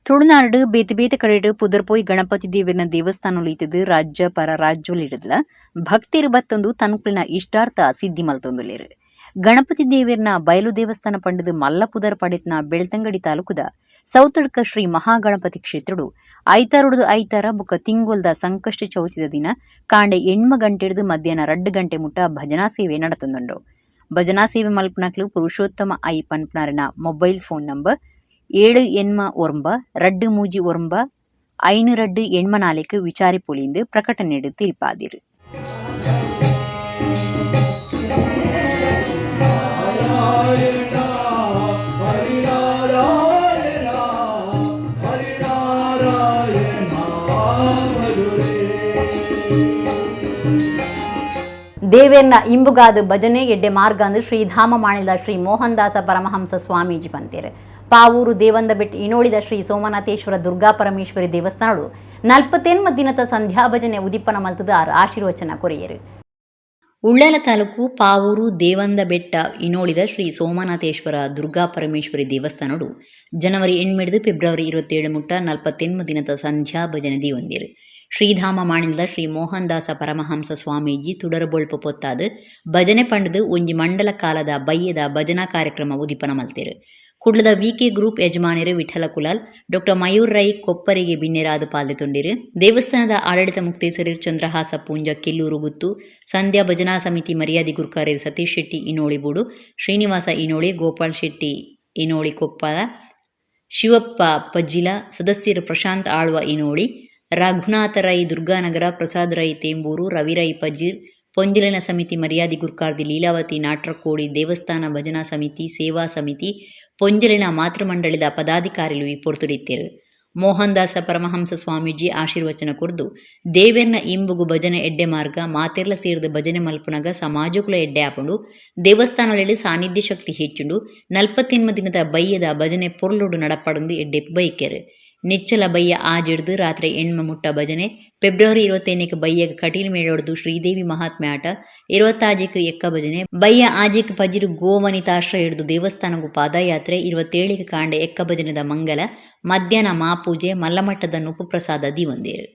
ತುಳುನಾಡು ಬೇತೆ ಬೇತೆ ಕಡೆಡು ಪುದರ್ಪೋಯ್ ಗಣಪತಿ ದೇವರನ ದೇವಸ್ಥಾನೊಲು ರಾಜ್ಯ ಪರ ರಾಜ್ಯೊಲಿಡದ್ಲ ಭಕ್ತಿರು ಬತ್ತೊಂದು ತನ್ಕುಲಿನ ಇಷ್ಟಾರ್ಥ ಸಿದ್ಧಿ ಮಲ್ತೊಂದುಲೇರು. ಗಣಪತಿ ದೇವರನ ಬಯಲು ದೇವಸ್ಥಾನ ಪಂಡದು ಮಲ್ಲ ಪುದರ್ ಪಡೆತ್ನ ಬೆಳ್ತಂಗಡಿ ತಾಲೂಕುದ ಸೌತಡ್ಕ ಶ್ರೀ ಮಹಾಗಣಪತಿ ಕ್ಷೇತ್ರಡು ಐತಾರೊಡ್ದು ಐತಾರ ಬೊಕ್ಕ ತಿಂಗೊಲ್ದ ಸಂಕಷ್ಟ ಚೌತಿದ ದಿನ ಕಾಂಡೆ ಎಣ್ಮ ಗಂಟೆಡ್ದು ಮಧ್ಯಾಹ್ನ 2 ಗಂಟೆ ಮುಟ್ಟ ಭಜನಾ ಸೇವೆ நடத்துന്നുண்டு. ಭಜನಾ ಸೇವೆ ಮಲ್ಪನಕ್ಲು Purushottama I ಪನ್ಪನಾರನ mobile phone number 7 8 9 2 3 9 5 2 8 4 ವಿಚಾರಿಪೊಲಿಂದು ಪ್ರಕಟಣೆ ತಿರಿಪಾದಿರು. ದೇವೇರ್ನ ಇಂಬುಗಾದ ಭಜನೆ ಎಡ್ಡೆ ಮಾರ್ಗ ಅಂದು ಶ್ರೀಧಾಮ ಮಾಣಿಲ ಶ್ರೀ ಮೋಹನ್ ದಾಸ ಪರಮಹಂಸ ಸ್ವಾಮೀಜಿ ಪಂತೇರು. ಪಾವೂರು ದೇವಂದ ಬೆಟ್ಟು ಇನೋಳಿದ ಶ್ರೀ ಸೋಮನಾಥೇಶ್ವರ ದುರ್ಗಾ ಪರಮೇಶ್ವರಿ ದೇವಸ್ಥಾನಡು 48 ದಿನದ ಸಂಧ್ಯಾ ಭಜನೆ ಉದಿಪನ ಮಲ್ತದ ಆಶೀರ್ವಚನ ಕೊರಿಯರು. ಉಳ್ಳಾಲ ತಾಲೂಕು ಪಾವೂರು ದೇವಂದ ಬೆಟ್ಟ ಇನೋಳಿದ ಶ್ರೀ ಸೋಮನಾಥೇಶ್ವರ ದುರ್ಗಾ ಪರಮೇಶ್ವರಿ ದೇವಸ್ಥಾನಡು ಜನವರಿ 8 ಫೆಬ್ರವರಿ 27 ಮುಟ್ಟ 48 ದಿನದ ಸಂಧ್ಯಾ ಭಜನೆ ದೇವಂದಿರು. ಶ್ರೀಧಾಮ ಮಾಣಿಲದ ಶ್ರೀ ಮೋಹನ್ ದಾಸ ಪರಮಹಂಸ ಸ್ವಾಮೀಜಿ ತುಡರಬೊಳ್ಪ ಪೊತ್ತಾದು ಭಜನೆ ಪಂಡದು ಒಂಜಿ ಮಂಡಲ ಕಾಲದ ಬಯ್ಯದ ಭಜನಾ ಕಾರ್ಯಕ್ರಮ ಉದಿಪನ ಮಲ್ತೇರು. ಕುಡ್ಲದ ವಿಕೆ ಗ್ರೂಪ್ ಯಜಮಾನರು ವಿಠಲ ಕುಲಾಲ್, ಡಾಕ್ಟರ್ ಮಯೂರ್ ರೈ ಕೊಪ್ಪರಿಗೆ ಬಿನ್ನೆರಾದ ಪಾಲ್ದೆ ತೊಂಡಿರು. ದೇವಸ್ಥಾನದ ಆಡಳಿತ ಮುಕ್ತೇಸರು ಚಂದ್ರಹಾಸ ಪೂಂಜ ಕೆಲ್ಲೂರು ಗುತ್ತು, ಸಂಧ್ಯಾ ಭಜನಾ ಸಮಿತಿ ಮರ್ಯಾದಿ ಗುರ್ಕಾರ್ಯರು ಸತೀಶ್ ಶೆಟ್ಟಿ ಇನೋಳಿ ಬೂಡು, ಶ್ರೀನಿವಾಸ ಇನೋಳಿ, ಗೋಪಾಲ್ ಶೆಟ್ಟಿ ಇನೋಳಿ ಕೊಪ್ಪಳ, ಶಿವಪ್ಪ ಪಜ್ಜಿಲ, ಸದಸ್ಯರು ಪ್ರಶಾಂತ್ ಆಳ್ವ ಇನೋಳಿ, ರಘುನಾಥ ರೈ ದುರ್ಗಾನಗರ, ಪ್ರಸಾದ್ ರೈ ತೇಂಬೂರು, ರವಿ ರೈ ಪಜೀರ್, ಪೊಂಜಲಿನ ಸಮಿತಿ ಮರ್ಯಾದಿ ಗುರ್ಕಾರ್ದಿ ಲೀಲಾವತಿ ನಾಟ್ರಕೋಡಿ, ದೇವಸ್ಥಾನ ಭಜನಾ ಸಮಿತಿ, ಸೇವಾ ಸಮಿತಿ, ಪೊಂಜಲಿನ ಮಾತೃಮಂಡಳಿದ ಪದಾಧಿಕಾರಿಲು ಈ ಪೊರ್ತುಡಿತ್ತೇರು. Mohandas Paramahamsa Swamiji ಆಶೀರ್ವಚನ ಕುರ್ದು ದೇವೆರ್ನ ಇಂಬುಗು ಭಜನೆ ಎಡ್ಡೆ ಮಾರ್ಗ ಮಾತೆರ್ಲ ಸೇರ್ದು ಭಜನೆ ಮಲ್ಪುನಗ ಸಮಾಜಕುಲ ಎಡ್ಡೆ ಆಪುಂಡು. ದೇವಸ್ಥಾನಗಳಲ್ಲಿ ಸಾನ್ನಿಧ್ಯ ಶಕ್ತಿ ಹೆಚ್ಚುಂಡು. 48 ದಿನದ ಬಯ್ಯದ ಭಜನೆ ಪೊರ್ಲುಡು ನಡಪಡಂದು ಎಡ್ಡೆಪ್ಪು ಬೈಕೆರು. ನಿಚ್ಚಲ ಬಯ್ಯ ಆಜಿಡ್ದು ರಾತ್ರಿ ಎಣ್ಮ ಮುಟ್ಟ ಭಜನೆ. ಫೆಬ್ರವರಿ 25ಕ್ಕೆ ಬಯ್ಯಗ್ ಕಟೀಲ್ ಮೇಳೊಡ್ದು ಶ್ರೀದೇವಿ ಮಹಾತ್ಮೆ ಆಟ. 26ಕ್ಕೆ ಎಕ್ಕ ಭಜನೆ. ಬಯ್ಯ ಆಜಿಕ್ ಪಜಿರು ಗೋವನಿತಾಶ್ರಯ ಹಿಡಿದು ದೇವಸ್ಥಾನಗೂ ಪಾದಯಾತ್ರೆ. 27ಕ್ಕೆ ಕಾಂಡೆ ಎಕ್ಕ ಭಜನೆದ ಮಂಗಲ. ಮಧ್ಯಾಹ್ನ ಮಾಪೂಜೆ ಮಲ್ಲಮಟ್ಟದ ನುಪ್ಪು ಪ್ರಸಾದ ದಿವಂದೇರು.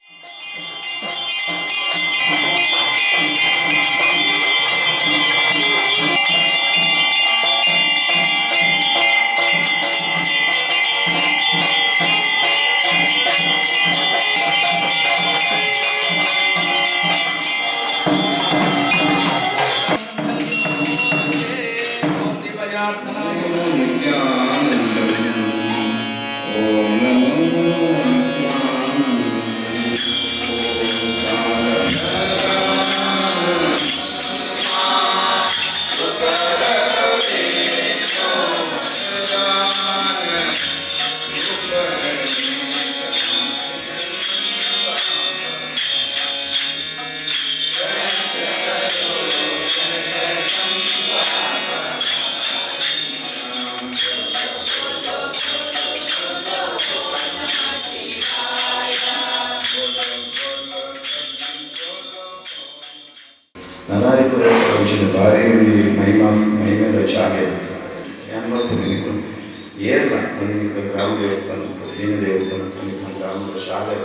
ನರಾಯಿಪುರ ಅಂಚಿನ ಬಾರಿ ಒಂಜಿ ಮಹಿಮೆದ ಜಾಗೆ ಯಾನ್ ಏರ್ಲ ಒಂಜಿ ಗ್ರಾಮ ದೇವಸ್ಥಾನ, ಸೀಮೆ ದೇವಸ್ಥಾನ, ಗ್ರಾಮದ ಶಾಲೆ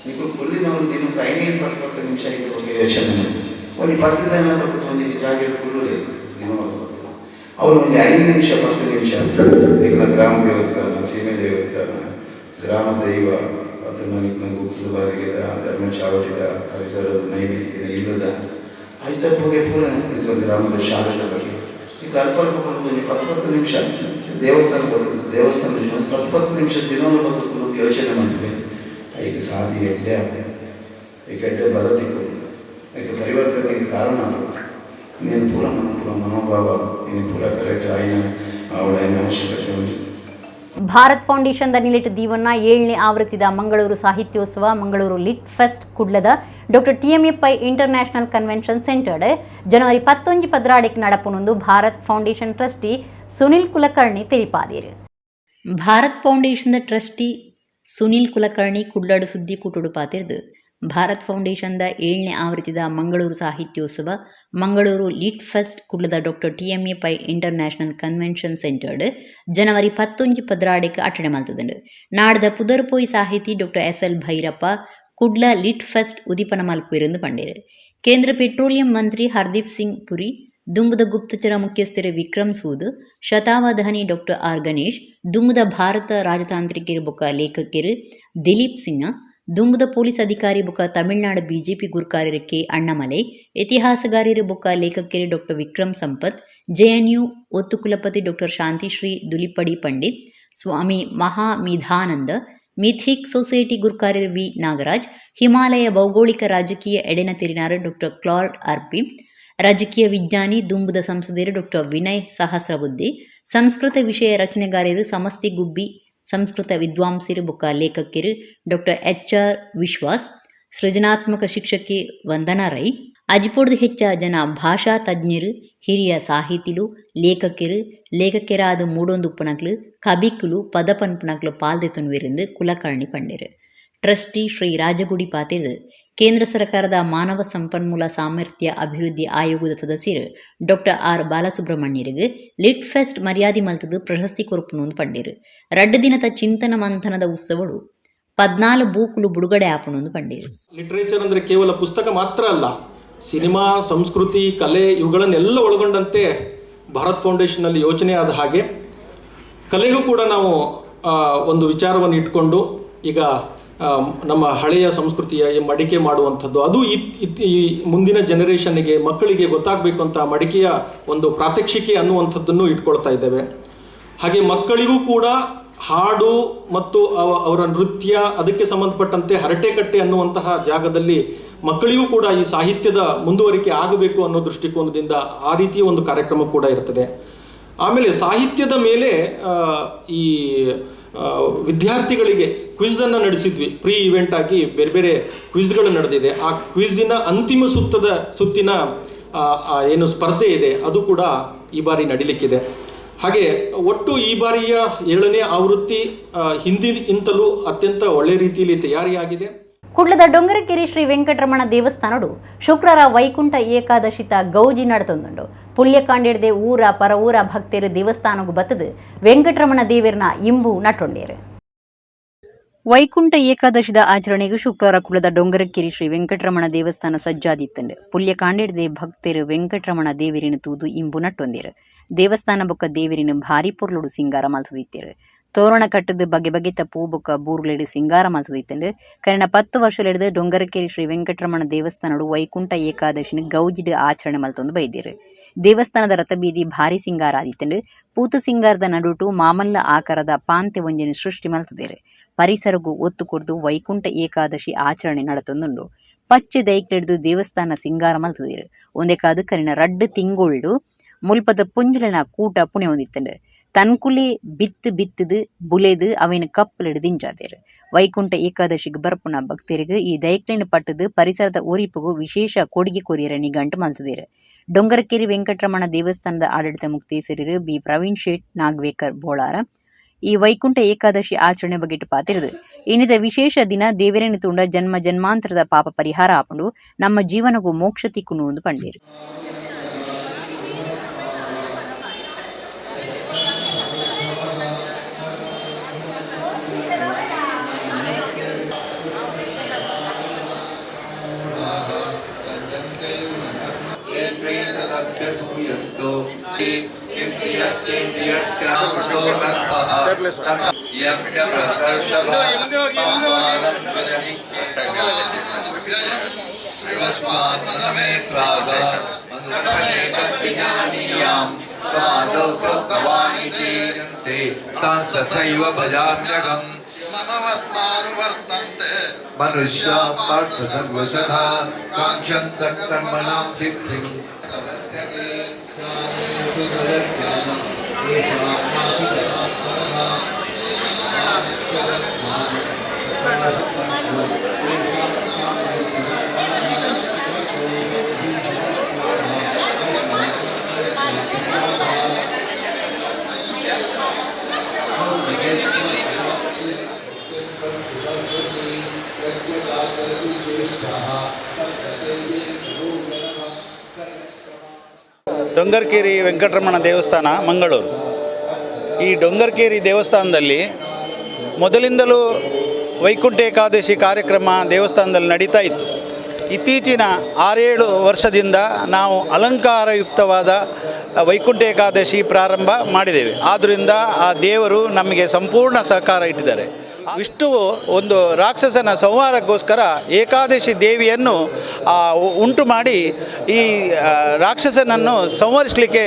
ನಿಕುಲು ಕುಲ್ಲಿನವರು ದಿನಕ್ಕೆ 5 10 ನಿಮಿಷ ಐದು ಬಗ್ಗೆ ಯೋಚನೆ ಒಂಜಿ 10 ದಿನ ಬರ್ತದೆ ಒಂಜಿ ಜಾಗೆ ಕುಲ್ಲುಲೆ ಅವರು ಒಂಜಿ 5 ನಿಮಿಷ 10 ನಿಮಿಷ ನಿಕಲ ಗ್ರಾಮ ದೇವಸ್ಥಾನ, ಸೀಮೆ ದೇವಸ್ಥಾನ, ಗ್ರಾಮ ದೈವ ಅದನ್ನು ನಿಕಲ ಗುಪ್ತದ ಬಾರಿಗೆದ ಧರ್ಮ ಚಾವಟಿದ ಪರಿಸರದ ನೈವೇದ್ಯದ ಇಲ್ಲದ ಐತ ಹೋಗಿ ಪೂರ ನಿಕಲ ಗ್ರಾಮದ ಶಾಲೆದ ಬಗ್ಗೆ ಈಗ ಅಲ್ಪ ಅಲ್ಪ ಒಂದು 10 10 ನಿಮಿಷ ದೇವಸ್ಥಾನ ಬರ್ತದೆ. ದೇವಸ್ಥಾನದ ಒಂದು 10 10 ನಿಮಿಷ ದಿನವೂ ಬರ್ತದೆ ಯೋಚನೆ ಮಾಡ್ತೀವಿ. ಈಗ ಸಾಧಿ ಎಡ್ಡೆ ಆಗ್ತದೆ, ಈ ಎಡ್ಡೆ ಬಲತಿಕ್ಕು ಈಗ ಪರಿವರ್ತನೆಗೆ ಕಾರಣ నేను ಪೂರ మన ಪೂರ ಮನೋಭಾವ నేను ಪೂರ ಕರೆಕ್ಟ್ ಆಯ್ನ ಅವಳ ಅವಶ್ಯಕತೆ ಉಂಟು. ಭಾರತ್ ಫೌಂಡೇಶನ್ the ನಿಲೆಟ್ ದೀವನ್ನ 7ನೇ ಆವೃತ್ತಿದ ಮಂಗಳೂರು ಸಾಹಿತ್ಯೋತ್ಸವ ಮಂಗಳೂರು ಲಿಟ್ ಫೆಸ್ಟ್ ಕುಡ್ಲದ doctor TMA Pai international convention centre ಜನವರಿ 19 12 ನಡಪುನೊಂದು ಭಾರತ್ ಫೌಂಡೇಶನ್ ಟ್ರಸ್ಟಿ ಸುನಿಲ್ ಕುಲಕರ್ಣಿ ತಿಳಿಪಾದಿರು. Bharat foundation the trustee Sunil Kulkarni ಕುಡ್ಲಡು ಸುದ್ದಿ ಕೂಟುಡು ಪಾತಿರ್ದು ಭಾರತ್ ಫೌಂಡೇಶನ್ the 7ನೇ ಆವೃತ್ತಿದ ಮಂಗಳೂರು ಸಾಹಿತ್ಯೋತ್ಸವ ಮಂಗಳೂರು ಲಿಟ್ ಫೆಸ್ಟ್ ಕುಡ್ಲದ doctor TMA Pai international convention centred ಜನವರಿ 19 12 ಅಟ್ಟಣೆ ಮಲ್ತದುಂಡು. ನಾಡ್ದ ಪುದರ್ಪೋಯಿ ಸಾಹಿತಿ doctor SL Bhyrappa Kudla lit fest ಉದಿಪನ ಮಲ್ಪುವಿರೆಂದು ಪಂಡೇರು. ಕೇಂದ್ರ ಪೆಟ್ರೋಲಿಯಂ ಮಂತ್ರಿ ಹರ್ದೀಪ್ ಸಿಂಗ್ ಪುರಿ, ದುಂಬುದ ಗುಪ್ತಚರ ಮುಖ್ಯಸ್ಥರು ವಿಕ್ರಮ್ ಸೂದ್, ಶತಾವಧಾನಿ ಡಾಕ್ಟರ್ ಆರ್ ಗಣೇಶ್, ದುಂಬುದ ಭಾರತ ರಾಜತಾಂತ್ರಿಕರು ಬೊಕ್ಕ ಲೇಖಕರು ದಿಲೀಪ್ ಸಿಂಹ, ದುಂಬುದ ಪೊಲೀಸ್ ಅಧಿಕಾರಿ ಬೊಕ್ಕ ತಮಿಳುನಾಡು ಬಿಜೆಪಿ ಗುರ್ಕಾರ್ಯರು ಕೆ ಅಣ್ಣಮಲೈ, ಇತಿಹಾಸಗಾರರು ಬೊಕ್ಕ ಲೇಖಕರು ಡಾಕ್ಟರ್ ವಿಕ್ರಮ್ ಸಂಪತ್, ಜೆಎನ್ಯು ಒತ್ತು ಕುಲಪತಿ doctor Shantishree Dulipadi Pandit, Swami Mahamedhananda, mythic society ಗುರ್ಕಾರ್ಯರು V Nagaraj, Himalaya ಭೌಗೋಳಿಕ ರಾಜಕೀಯ ಎಡೆನ ತಿರಿನಾರು ಡಾಕ್ಟರ್ ಕ್ಲಾರ್ಡ್ ಆರ್ಪಿ, ರಾಜಕೀಯ ವಿಜ್ಞಾನಿ ದುಂಬುದ ಸಂಸದರು ಡಾಕ್ಟರ್ ವಿನಯ್ ಸಹಸ್ರಬುದ್ಧಿ, ಸಂಸ್ಕೃತ ವಿಷಯ ರಚನೆಗಾರರು ಸಮಸ್ತಿ ಗುಬ್ಬಿ, ಸಂಸ್ಕೃತ ವಿದ್ವಾಂಸರು ಬೊಕ್ಕ ಲೇಖಕರು ಡಾಕ್ಟರ್ HR ವಿಶ್ವಾಸ್, ಸೃಜನಾತ್ಮಕ ಶಿಕ್ಷಕಿ ವಂದನಾ ರೈ, ಅಜಿಪೊಡ್ದು ಹೆಚ್ಚ ಜನ ಭಾಷಾ ತಜ್ಞರು, ಹಿರಿಯ ಸಾಹಿತಿಲು, ಲೇಖಕರು, ಲೇಖಕರಾದ ಮೂಡೊಂದು ಉಪ್ಪನಕ್ಲು, ಕಬಿಕುಲು, ಪದ ಪನ್ಪುನಕ್ಲು ಪಾಲ್ದೆತುನ್ವಿருந்து ಕುಲಕರ್ಣಿ ಪಂಡಿರು. ಟ್ರಸ್ಟಿ ಶ್ರೀ ರಾಜಗುಡಿ ಪಾತಿರ್ದು ಕೇಂದ್ರ ಸರ್ಕಾರದ ಮಾನವ ಸಂಪನ್ಮೂಲ ಸಾಮರ್ಥ್ಯ ಅಭಿವೃದ್ಧಿ ಆಯೋಗದ ಸದಸ್ಯರು ಡಾಕ್ಟರ್ ಆರ್ ಬಾಲಸುಬ್ರಹ್ಮಣ್ಯರಿಗೆ ಲಿಟ್ ಫೆಸ್ಟ್ ಮರ್ಯಾದೆ ಮಲ್ತದು ಪ್ರಶಸ್ತಿ ಕೊರಪುನು ಪಂಡಿರು. 2 ದಿನದ ಚಿಂತನ ಮಂಥನದ ಉತ್ಸವಳು 14 ಬೂಕುಲು ಬುಡುಗಡೆ ಆಪುನು ಪಂಡಿರು. ಲಿಟ್ರೇಚರ್ ಅಂದರೆ ಕೇವಲ ಪುಸ್ತಕ ಮಾತ್ರ ಅಲ್ಲ, ಸಿನಿಮಾ, ಸಂಸ್ಕೃತಿ, ಕಲೆ ಇವುಗಳನ್ನೆಲ್ಲ ಒಳಗೊಂಡಂತೆ ಭಾರತ್ ಫೌಂಡೇಶನ್ನಲ್ಲಿ ಯೋಚನೆ ಆದ ಹಾಗೆ ಕಲೆಗೂ ಕೂಡ ನಾವು ಒಂದು ವಿಚಾರವನ್ನು ಇಟ್ಕೊಂಡು ಈಗ ನಮ್ಮ ಹಳೆಯ ಸಂಸ್ಕೃತಿಯ ಈ ಮಡಿಕೆ ಮಾಡುವಂಥದ್ದು ಅದು ಈ ಮುಂದಿನ ಜನರೇಷನ್ನಿಗೆ ಮಕ್ಕಳಿಗೆ ಗೊತ್ತಾಗಬೇಕು ಅಂತ ಮಡಿಕೆಯ ಒಂದು ಪ್ರಾತ್ಯಕ್ಷಿಕೆ ಅನ್ನುವಂಥದ್ದನ್ನು ಇಟ್ಕೊಳ್ತಾ ಇದ್ದೇವೆ. ಹಾಗೆ ಮಕ್ಕಳಿಗೂ ಕೂಡ ಹಾಡು ಮತ್ತು ಅವರ ನೃತ್ಯ ಅದಕ್ಕೆ ಸಂಬಂಧಪಟ್ಟಂತೆ ಹರಟೆಕಟ್ಟೆ ಅನ್ನುವಂತಹ ಜಾಗದಲ್ಲಿ ಮಕ್ಕಳಿಗೂ ಕೂಡ ಈ ಸಾಹಿತ್ಯದ ಮುಂದುವರಿಕೆ ಆಗಬೇಕು ಅನ್ನೋ ದೃಷ್ಟಿಕೋನದಿಂದ ಆ ರೀತಿಯ ಒಂದು ಕಾರ್ಯಕ್ರಮ ಕೂಡ ಇರ್ತದೆ. ಆಮೇಲೆ ಸಾಹಿತ್ಯದ ಮೇಲೆ ಈ ವಿದ್ಯಾರ್ಥಿಗಳಿಗೆ ಕ್ವಿಝನ್ನು ನಡೆಸಿದ್ವಿ. ಪ್ರೀ ಇವೆಂಟ್ ಆಗಿ ಬೇರೆ ಬೇರೆ ಕ್ವಿಝ್ಗಳು ನಡೆದಿದೆ. ಆ ಕ್ವಿಝಿನ ಅಂತಿಮ ಸುತ್ತಿನ ಏನು ಸ್ಪರ್ಧೆ ಇದೆ ಅದು ಕೂಡ ಈ ಬಾರಿ ನಡೀಲಿಕ್ಕಿದೆ. ಹಾಗೆ ಒಟ್ಟು ಈ ಬಾರಿಯ 7ನೇ ಆವೃತ್ತಿ ಹಿಂದಿನಿಂತಲೂ ಅತ್ಯಂತ ಒಳ್ಳೆ ರೀತಿಯಲ್ಲಿ ತಯಾರಿಯಾಗಿದೆ. ಕುಡ್ಲದ ಡೊಂಗರಕೆರೆ ಶ್ರೀ ವೆಂಕಟರಮಣ ದೇವಸ್ಥಾನಡು ಶುಕ್ರರ ವೈಕುಂಠ ಏಕಾದಶಿತ ಗೌಜಿ ನಡತೊಂದುಂಡು. ಪುಲ್ಯಕಾಂಡಿಡ್ದೆ ಊರ ಪರ ಊರ ಭಕ್ತರು ದೇವಸ್ಥಾನಗು ಬತ್ತದು ವೆಂಕಟರಮಣ ದೇವರನ ಇಂಬು ನಟೊಂಡೇರು. ವೈಕುಂಠ ಏಕಾದಶಿದ ಆಚರಣೆಗೆ ಶುಕ್ರವಾರ ಕುಳದ ಡೊಂಗರಕೆರೆ ಶ್ರೀ ವೆಂಕಟರಮಣ ದೇವಸ್ಥಾನ ಸಜ್ಜಾದಿತ್ತಂಡು. ಪುಲ್ಯಕಾಂಡಿಡ್ದೆ ಭಕ್ತರು ವೆಂಕಟರಮಣ ದೇವರಿನ ತೂದು ಇಂಬು ನಟ್ಟೊಂದೇರು. ದೇವಸ್ಥಾನ ಬೊಕ್ಕ ದೇವರಿನ ಭಾರಿ ಪೊರ್ಲುಡು ಸಿಂಗಾರ ಮಲ್ತದಿತ್ತೇರು. ತೋರಣ ಕಟ್ಟದು ಬಗೆ ಬಗೆತ ಪೂ ಬೊಕ್ಕ ಬೂರ್ಲೆಡು ಸಿಂಗಾರ ಮಲ್ತದಿತ್ತಂಡು. ಕರಿನ 10 ವರ್ಷಲೆಡ್ದು ಡೊಂಗರಕೆರೆ ಶ್ರೀ ವೆಂಕಟರಮಣ ದೇವಸ್ಥಾನಡು ವೈಕುಂಠ ಏಕಾದಶಿನ ಗೌಜಿಡು ಆಚರಣೆ ಮಲ್ತೊಂದು ಬೈದೇರು. ದೇವಸ್ಥಾನದ ರಥಬೀದಿ ಭಾರಿ ಸಿಂಗಾರ ಆದಿತ್ತಂಡು. ಪೂತು ಸಿಂಗಾರದ ನಡುಟು ಮಾಮಲ್ಲ ಆಕಾರದ ಪಾಂತೆ ಒಂಜೆನ ಸೃಷ್ಟಿ ಮಲ್ತದೇರು. ಪರಿಸರಗು ಒತ್ತು ಕೊರ್ದು ವೈಕುಂಠ ಏಕಾದಶಿ ಆಚರಣೆ ನಡತೊಂದುಂಡು. ಪಚ್ಚೆ ದೈಕ್ಲೆಡ್ದು ದೇವಸ್ಥಾನ ಸಿಂಗಾರ ಮಲ್ತದೇರು. ಒಂದೇಕಾದು ಕರಿನ ರಡ್ಡು ತಿಂಗೊಳ್ಳು ಮುಲ್ಪದ ಪುಂಜಲನ ಕೂಟ ಪುಣೆ ಹೊಂದಿತ್ತಂಡು. ತನ್ಕುಲೆ ಬಿತ್ತು ಬಿತ್ತದು ಬುಲೆದು ಅವೇನು ಕಪ್ಪಲಿಡು ದಿಂಜಾದೇರು. ವೈಕುಂಠ ಏಕಾದಶಿಗೆ ಬರ್ಪುನ ಭಕ್ತರಿಗೆ ಈ ದೈಕ್ಲೆನ್ ಪಟ್ಟದು ಪರಿಸರದ ಒರಿಪುಗು ವಿಶೇಷ ಕೊಡುಗೆ ಕೊರಿಯರ ನಿಘಂಟು ಮಲ್ತದೇರು. ಡೊಂಗರಕೆರೆ ವೆಂಕಟರಮಣ ದೇವಸ್ಥಾನದ ಆಡಳಿತ ಮುಕ್ತೇಸರರು ಬಿ ಪ್ರವೀಣ್ ಶೇಟ್ ನಾಗ್ವೇಕರ್ ಬೋಳಾರ ಈ ವೈಕುಂಠ ಏಕಾದಶಿ ಆಚರಣೆ ಬಗೆಟ್ ಪಾತಿರದು. ಇನ್ನಿತ ವಿಶೇಷ ದಿನ ದೇವರೇನು ತುಂಡ ಜನ್ಮ ಜನ್ಮಾಂತರದ ಪಾಪ ಪರಿಹಾರ ಆಪುಂಡು, ನಮ್ಮ ಜೀವನಗೂ ಮೋಕ್ಷ ತಿಕ್ಕುನು ಒಂದು ಪಂಡೇರು. तथैव भजाम्यहं मम वर्त्मानुवर्तन्ते मनुष्याः पार्थ सर्वशः काङ्क्षन्तः कर्मणां सिद्धिं ಡೊಂಗರ್ಕೇರಿ ವೆಂಕಟರಮಣ ದೇವಸ್ಥಾನ ಮಂಗಳೂರು. ಈ ಡೊಂಗರ್ಕೇರಿ ದೇವಸ್ಥಾನದಲ್ಲಿ ಮೊದಲಿಂದಲೂ ವೈಕುಂಠ ಏಕಾದಶಿ ಕಾರ್ಯಕ್ರಮ ದೇವಸ್ಥಾನದಲ್ಲಿ ನಡೀತಾ ಇತ್ತು. ಇತ್ತೀಚಿನ 6-7 ವರ್ಷದಿಂದ ನಾವು ಅಲಂಕಾರಯುಕ್ತವಾದ ವೈಕುಂಠ ಏಕಾದಶಿ ಪ್ರಾರಂಭ ಮಾಡಿದ್ದೇವೆ. ಆದ್ದರಿಂದ ಆ ದೇವರು ನಮಗೆ ಸಂಪೂರ್ಣ ಸಹಕಾರ ಇಟ್ಟಿದ್ದಾರೆ. ವಿಷ್ಣುವು ಒಂದು ರಾಕ್ಷಸನ ಸಂಹಾರಕ್ಕೋಸ್ಕರ ಏಕಾದಶಿ ದೇವಿಯನ್ನು ಉಂಟು ಮಾಡಿ ಈ ರಾಕ್ಷಸನನ್ನು ಸಂಹರಿಸಲಿಕ್ಕೆ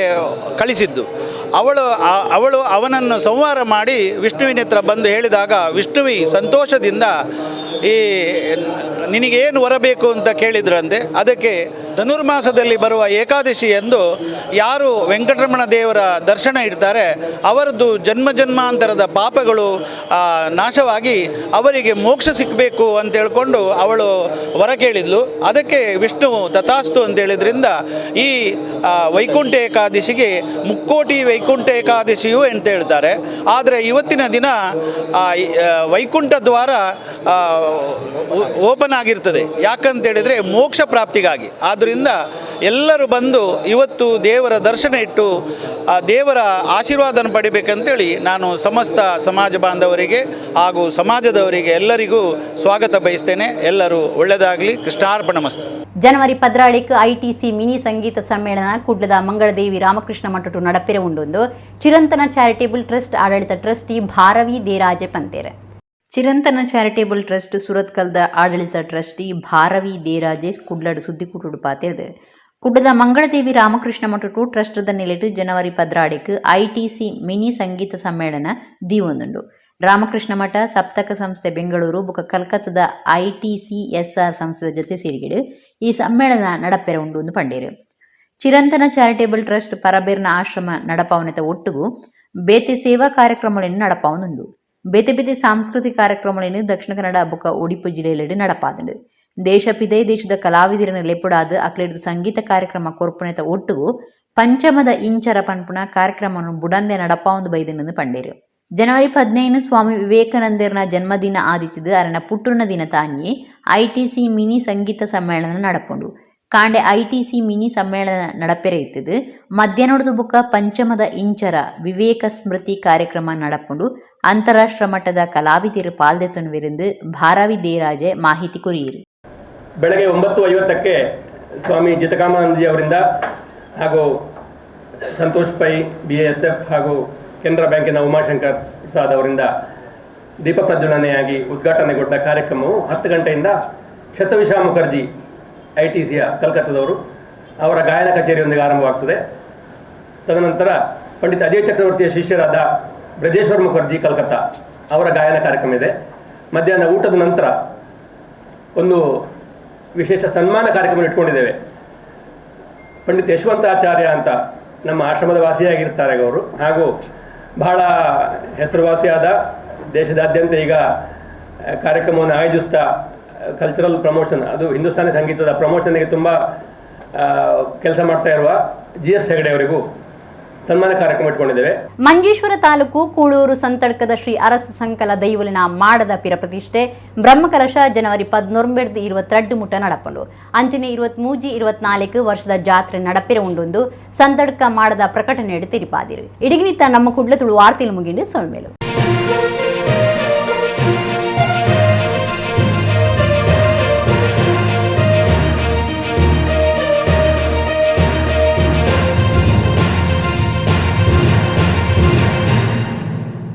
ಕಳಿಸಿದ್ದು. ಅವಳು ಅವನನ್ನು ಸಂಹಾರ ಮಾಡಿ ವಿಷ್ಣುವಿನ ಹತ್ರ ಬಂದು ಹೇಳಿದಾಗ ವಿಷ್ಣುವಿ ಸಂತೋಷದಿಂದ ಈ ನಿನಗೇನು ವರ ಬೇಕು ಅಂತ ಕೇಳಿದ್ರಂತೆ. ಅದಕ್ಕೆ ಧನುರ್ಮಾಸದಲ್ಲಿ ಬರುವ ಏಕಾದಶಿ ಎಂದು ಯಾರು ವೆಂಕಟರಮಣ ದೇವರ ದರ್ಶನ ಇಡ್ತಾರೆ ಅವರದ್ದು ಜನ್ಮ ಜನ್ಮಾಂತರದ ಪಾಪಗಳು ನಾಶವಾಗಿ ಅವರಿಗೆ ಮೋಕ್ಷ ಸಿಕ್ಕಬೇಕು ಅಂತ ಹೇಳ್ಕೊಂಡು ಅವಳು ವರ ಕೇಳಿದ್ಲು. ಅದಕ್ಕೆ ವಿಷ್ಣುವು ತಥಾಸ್ತು ಅಂತೇಳಿದ್ರಿಂದ ಈ ವೈಕುಂಠ ಏಕಾದಶಿಗೆ ಮುಕ್ಕೋಟಿ ವೈಕುಂಠ ಏಕಾದಶಿಯು ಅಂತ ಹೇಳ್ತಾರೆ. ಆದರೆ ಇವತ್ತಿನ ದಿನ ವೈಕುಂಠ ದ್ವಾರ ಓಪನ್ ಆಗಿರ್ತದೆ. ಯಾಕಂತೇಳಿದರೆ ಮೋಕ್ಷ ಪ್ರಾಪ್ತಿಗಾಗಿ. ಆದ್ದರಿಂದ ಎಲ್ಲರೂ ಬಂದು ಇವತ್ತು ದೇವರ ದರ್ಶನ ಇಟ್ಟು ಆ ದೇವರ ಆಶೀರ್ವಾದನ ಪಡಿಬೇಕಂತೇಳಿ ನಾನು ಸಮಸ್ತ ಸಮಾಜ ಬಾಂಧವರಿಗೆ ಹಾಗೂ ಸಮಾಜದವರಿಗೆ ಎಲ್ಲರಿಗೂ ಸ್ವಾಗತ ಬಯಸ್ತೇನೆ. ಎಲ್ಲರೂ ಒಳ್ಳೆಯದಾಗಲಿ. ಕೃಷ್ಣಾರ್ಪಣಮಸ್ತು. ಜನವರಿ 14ಕ್ಕೆ ಐಟಿಸಿ ಮಿನಿ ಸಂಗೀತ ಸಮ್ಮೇಳನ ಕುಡ್ಲದ ಮಂಗಳದೇವಿ ರಾಮಕೃಷ್ಣ ಮಠಟು ನಡಪಿರೆ ಉಂಡೊಂದು ಚಿರಂತನ ಚಾರಿಟೇಬಲ್ ಟ್ರಸ್ಟ್ ಆಡಳಿತ ಟ್ರಸ್ಟಿ ಭಾರವಿ ದೇರಾಜೆ ಪಂತೇರೆ. ಚಿರಂತನ ಚಾರಿಟೇಬಲ್ ಟ್ರಸ್ಟ್ ಸುರತ್ಕಲ್ದ ಆಡಳಿತ ಟ್ರಸ್ಟಿ ಭಾರವಿ ದೇರಾಜೆ ಕುಡ್ಲಡು ಸುದ್ದಿಕೂಟುಡು ಪಾತೆರ್ದು. ಕುಡ್ಲದ ಮಂಗಳದೇವಿ ರಾಮಕೃಷ್ಣ ಮಠಟು ಟ್ರಸ್ಟ್ದ ನಿಲೆಟು ಜನವರಿ 14ಕ್ಕೆ ಐಟಿಸಿ ಮಿನಿ ಸಂಗೀತ ಸಮ್ಮೇಳನ ದೀವೊಂದುಂಡು. ರಾಮಕೃಷ್ಣ ಮಠ ಸಪ್ತಕ ಸಂಸ್ಥೆ ಬೆಂಗಳೂರು ಬೊಕ ಕಲ್ಕತ್ತಾದ ಐಟಿಸಿಎಸ್ಆರ್ ಸಂಸ್ಥೆದ ಜೊತೆ ಸೇರಿಗೆಡು ಈ ಸಮ್ಮೇಳನ ನಡಪೆರ ಉಂಡು ಒಂದು ಪಂಡೇರು. ಚಿರಂತನ ಚಾರಿಟೇಬಲ್ ಟ್ರಸ್ಟ್ ಪರಬೇರ್ನ ಆಶ್ರಮ ನಡಪಾವನೆತ ಒಟ್ಟುಗು ಬೇತೆ ಸೇವಾ ಕಾರ್ಯಕ್ರಮಗಳನ್ನು ನಡಪಾವನುಂಡು. ಬೇತೆ ಬೇತೆ ಸಾಂಸ್ಕೃತಿಕ ಕಾರ್ಯಕ್ರಮಗಳನ್ನು ದಕ್ಷಿಣ ಕನ್ನಡ ಬೊಕ್ಕ ಒಡಿಪು ಜಿಲ್ಲೆಯಲ್ಲಿ ನಡಪಾದಂಡು. ದೇಶ ಪಿದೈ ದೇಶದ ಕಲಾವಿದರನ್ನು ಲೆಪ್ಪುಡಾದ್ ಅಕ್ಲೆಡ್ದ್ ಸಂಗೀತ ಕಾರ್ಯಕ್ರಮ ಕೊರ್ಪುನೆತ ಒಟ್ಟುಗು ಪಂಚಮದ ಇಂಚರ ಪನ್ಪುನ ಕಾರ್ಯಕ್ರಮವನ್ನು ಬುಡಂದೆ ನಡಪಾವೊಂದು ಬೈದಿನಂದು ಪಂಡೇರು. ಜನವರಿ 15 ಸ್ವಾಮಿ ವಿವೇಕಾನಂದರ್ನ ಜನ್ಮದಿನ ಆದಿತ್ತಿದ್ದು ಅರನ ಪುಟ್ಟುನ ದಿನ ತಾನಿಯೇ ಐಟಿಸಿ ಮಿನಿ ಸಂಗೀತ ಸಮ್ಮೇಳನ ನಡಪುಂಡು. ಕಾಂಡೆ ಐಟಿಸಿ ಮಿನಿ ಸಮ್ಮೇಳನ ನಡಪೆರೆ ಇತ್ತದು. ಮಧ್ಯಾಹ್ನದ ಬುಕ್ಕ ಪಂಚಮದ ಇಂಚರ ವಿವೇಕ ಸ್ಮೃತಿ ಕಾರ್ಯಕ್ರಮ ನಡಪುಂಡು. ಅಂತಾರಾಷ್ಟ್ರ ಮಟ್ಟದ ಕಲಾವಿದರು ಪಾಲ್ದೆತೊನುವಿருந்து ಭಾರವಿ ದೇರಾಜೆ ಮಾಹಿತಿ ಕೊರಿಯಿರು. ಬೆಳಗ್ಗೆ 9:50ಕ್ಕೆ ಸ್ವಾಮಿ ಜಿತಕಾಮಾನಂದಜಿ ಅವರಿಂದ ಹಾಗೂ ಸಂತೋಷ್ ಪೈ, ಬಿಎಎಸ್ಎಫ್ ಹಾಗೂ ಕೆನರಾ ಬ್ಯಾಂಕಿನ ಉಮಾಶಂಕರ್ ಪ್ರಸಾದ್ ಅವರಿಂದ ದೀಪ ಪ್ರಜ್ವಲನೆಯಾಗಿ ಉದ್ಘಾಟನೆಗೊಂಡ ಕಾರ್ಯಕ್ರಮವು 10 ಗಂಟೆಯಿಂದ ಶತವಿಷಾ ಮುಖರ್ಜಿ, ಐಟಿಸಿಯ ಕಲ್ಕತ್ತಾದವರು, ಅವರ ಗಾಯನ ಕಚೇರಿಯೊಂದಿಗೆ ಆರಂಭವಾಗ್ತದೆ. ತದನಂತರ ಪಂಡಿತ್ ಅಜಯ್ ಚಕ್ರವರ್ತಿಯ ಶಿಷ್ಯರಾದ ಬ್ರಜೇಶ್ವರ್ ಮುಖರ್ಜಿ, ಕಲ್ಕತ್ತಾ ಅವರ ಗಾಯನ ಕಾರ್ಯಕ್ರಮ ಇದೆ. ಮಧ್ಯಾಹ್ನ ಊಟದ ನಂತರ ಒಂದು ವಿಶೇಷ ಸನ್ಮಾನ ಕಾರ್ಯಕ್ರಮ ಇಟ್ಕೊಂಡಿದ್ದೇವೆ. ಪಂಡಿತ್ ಯಶವಂತಾಚಾರ್ಯ ಅಂತ ನಮ್ಮ ಆಶ್ರಮದ ವಾಸಿಯಾಗಿರ್ತಾರೆ ಅವರು ಹಾಗೂ ಬಹಳ ಹೆಸರುವಾಸಿಯಾದ, ದೇಶದಾದ್ಯಂತ ಈಗ ಕಾರ್ಯಕ್ರಮವನ್ನು ಆಯೋಜಿಸ್ತಾ ಕಲ್ಚರಲ್ ಪ್ರಮೋಷನ್, ಅದು ಹಿಂದೂಸ್ತಾನಿ ಸಂಗೀತದ ಪ್ರಮೋಷನ್ಗೆ ತುಂಬ ಕೆಲಸ ಮಾಡ್ತಾ ಇರುವ ಜಿ.ಎಸ್. ಹೆಗಡೆ ಅವರಿಗೂ ಸನ್ಮಾನ ಕಾರ್ಯಕ್ರಮ ಇಟ್ಕೊಂಡಿದ್ದೇವೆ. ಮಂಜೇಶ್ವರ ತಾಲೂಕು ಕೂಳೂರು ಸಂತಡ್ಕದ ಶ್ರೀ ಅರಸು ಸಂಕಲ ದೈವಲಿನ ಮಾಡದ ಪಿರ ಪ್ರತಿಷ್ಠೆ ಬ್ರಹ್ಮಕಲಶ ಜನವರಿ 19ರ್ದು 22 ಮುಟ್ಟ ನಡಪುಂಡು. ಅಂಚನೆ 23, 24 ವರ್ಷದ ಜಾತ್ರೆ ನಡಪಿರ ಉಂಡೊಂದು ಸಂತಡ್ಕ ಮಾಡದ ಪ್ರಕಟಣೆ ತೆರಿಪಾದಿರು. ಇಡಿಗಿನಿತ ನಮ್ಮ ಕುಡ್ಲ ತುಳು ವಾರ್ತೆಲು ಮುಗಿಂಡು. ಸೊಲ್ಮೇಲು.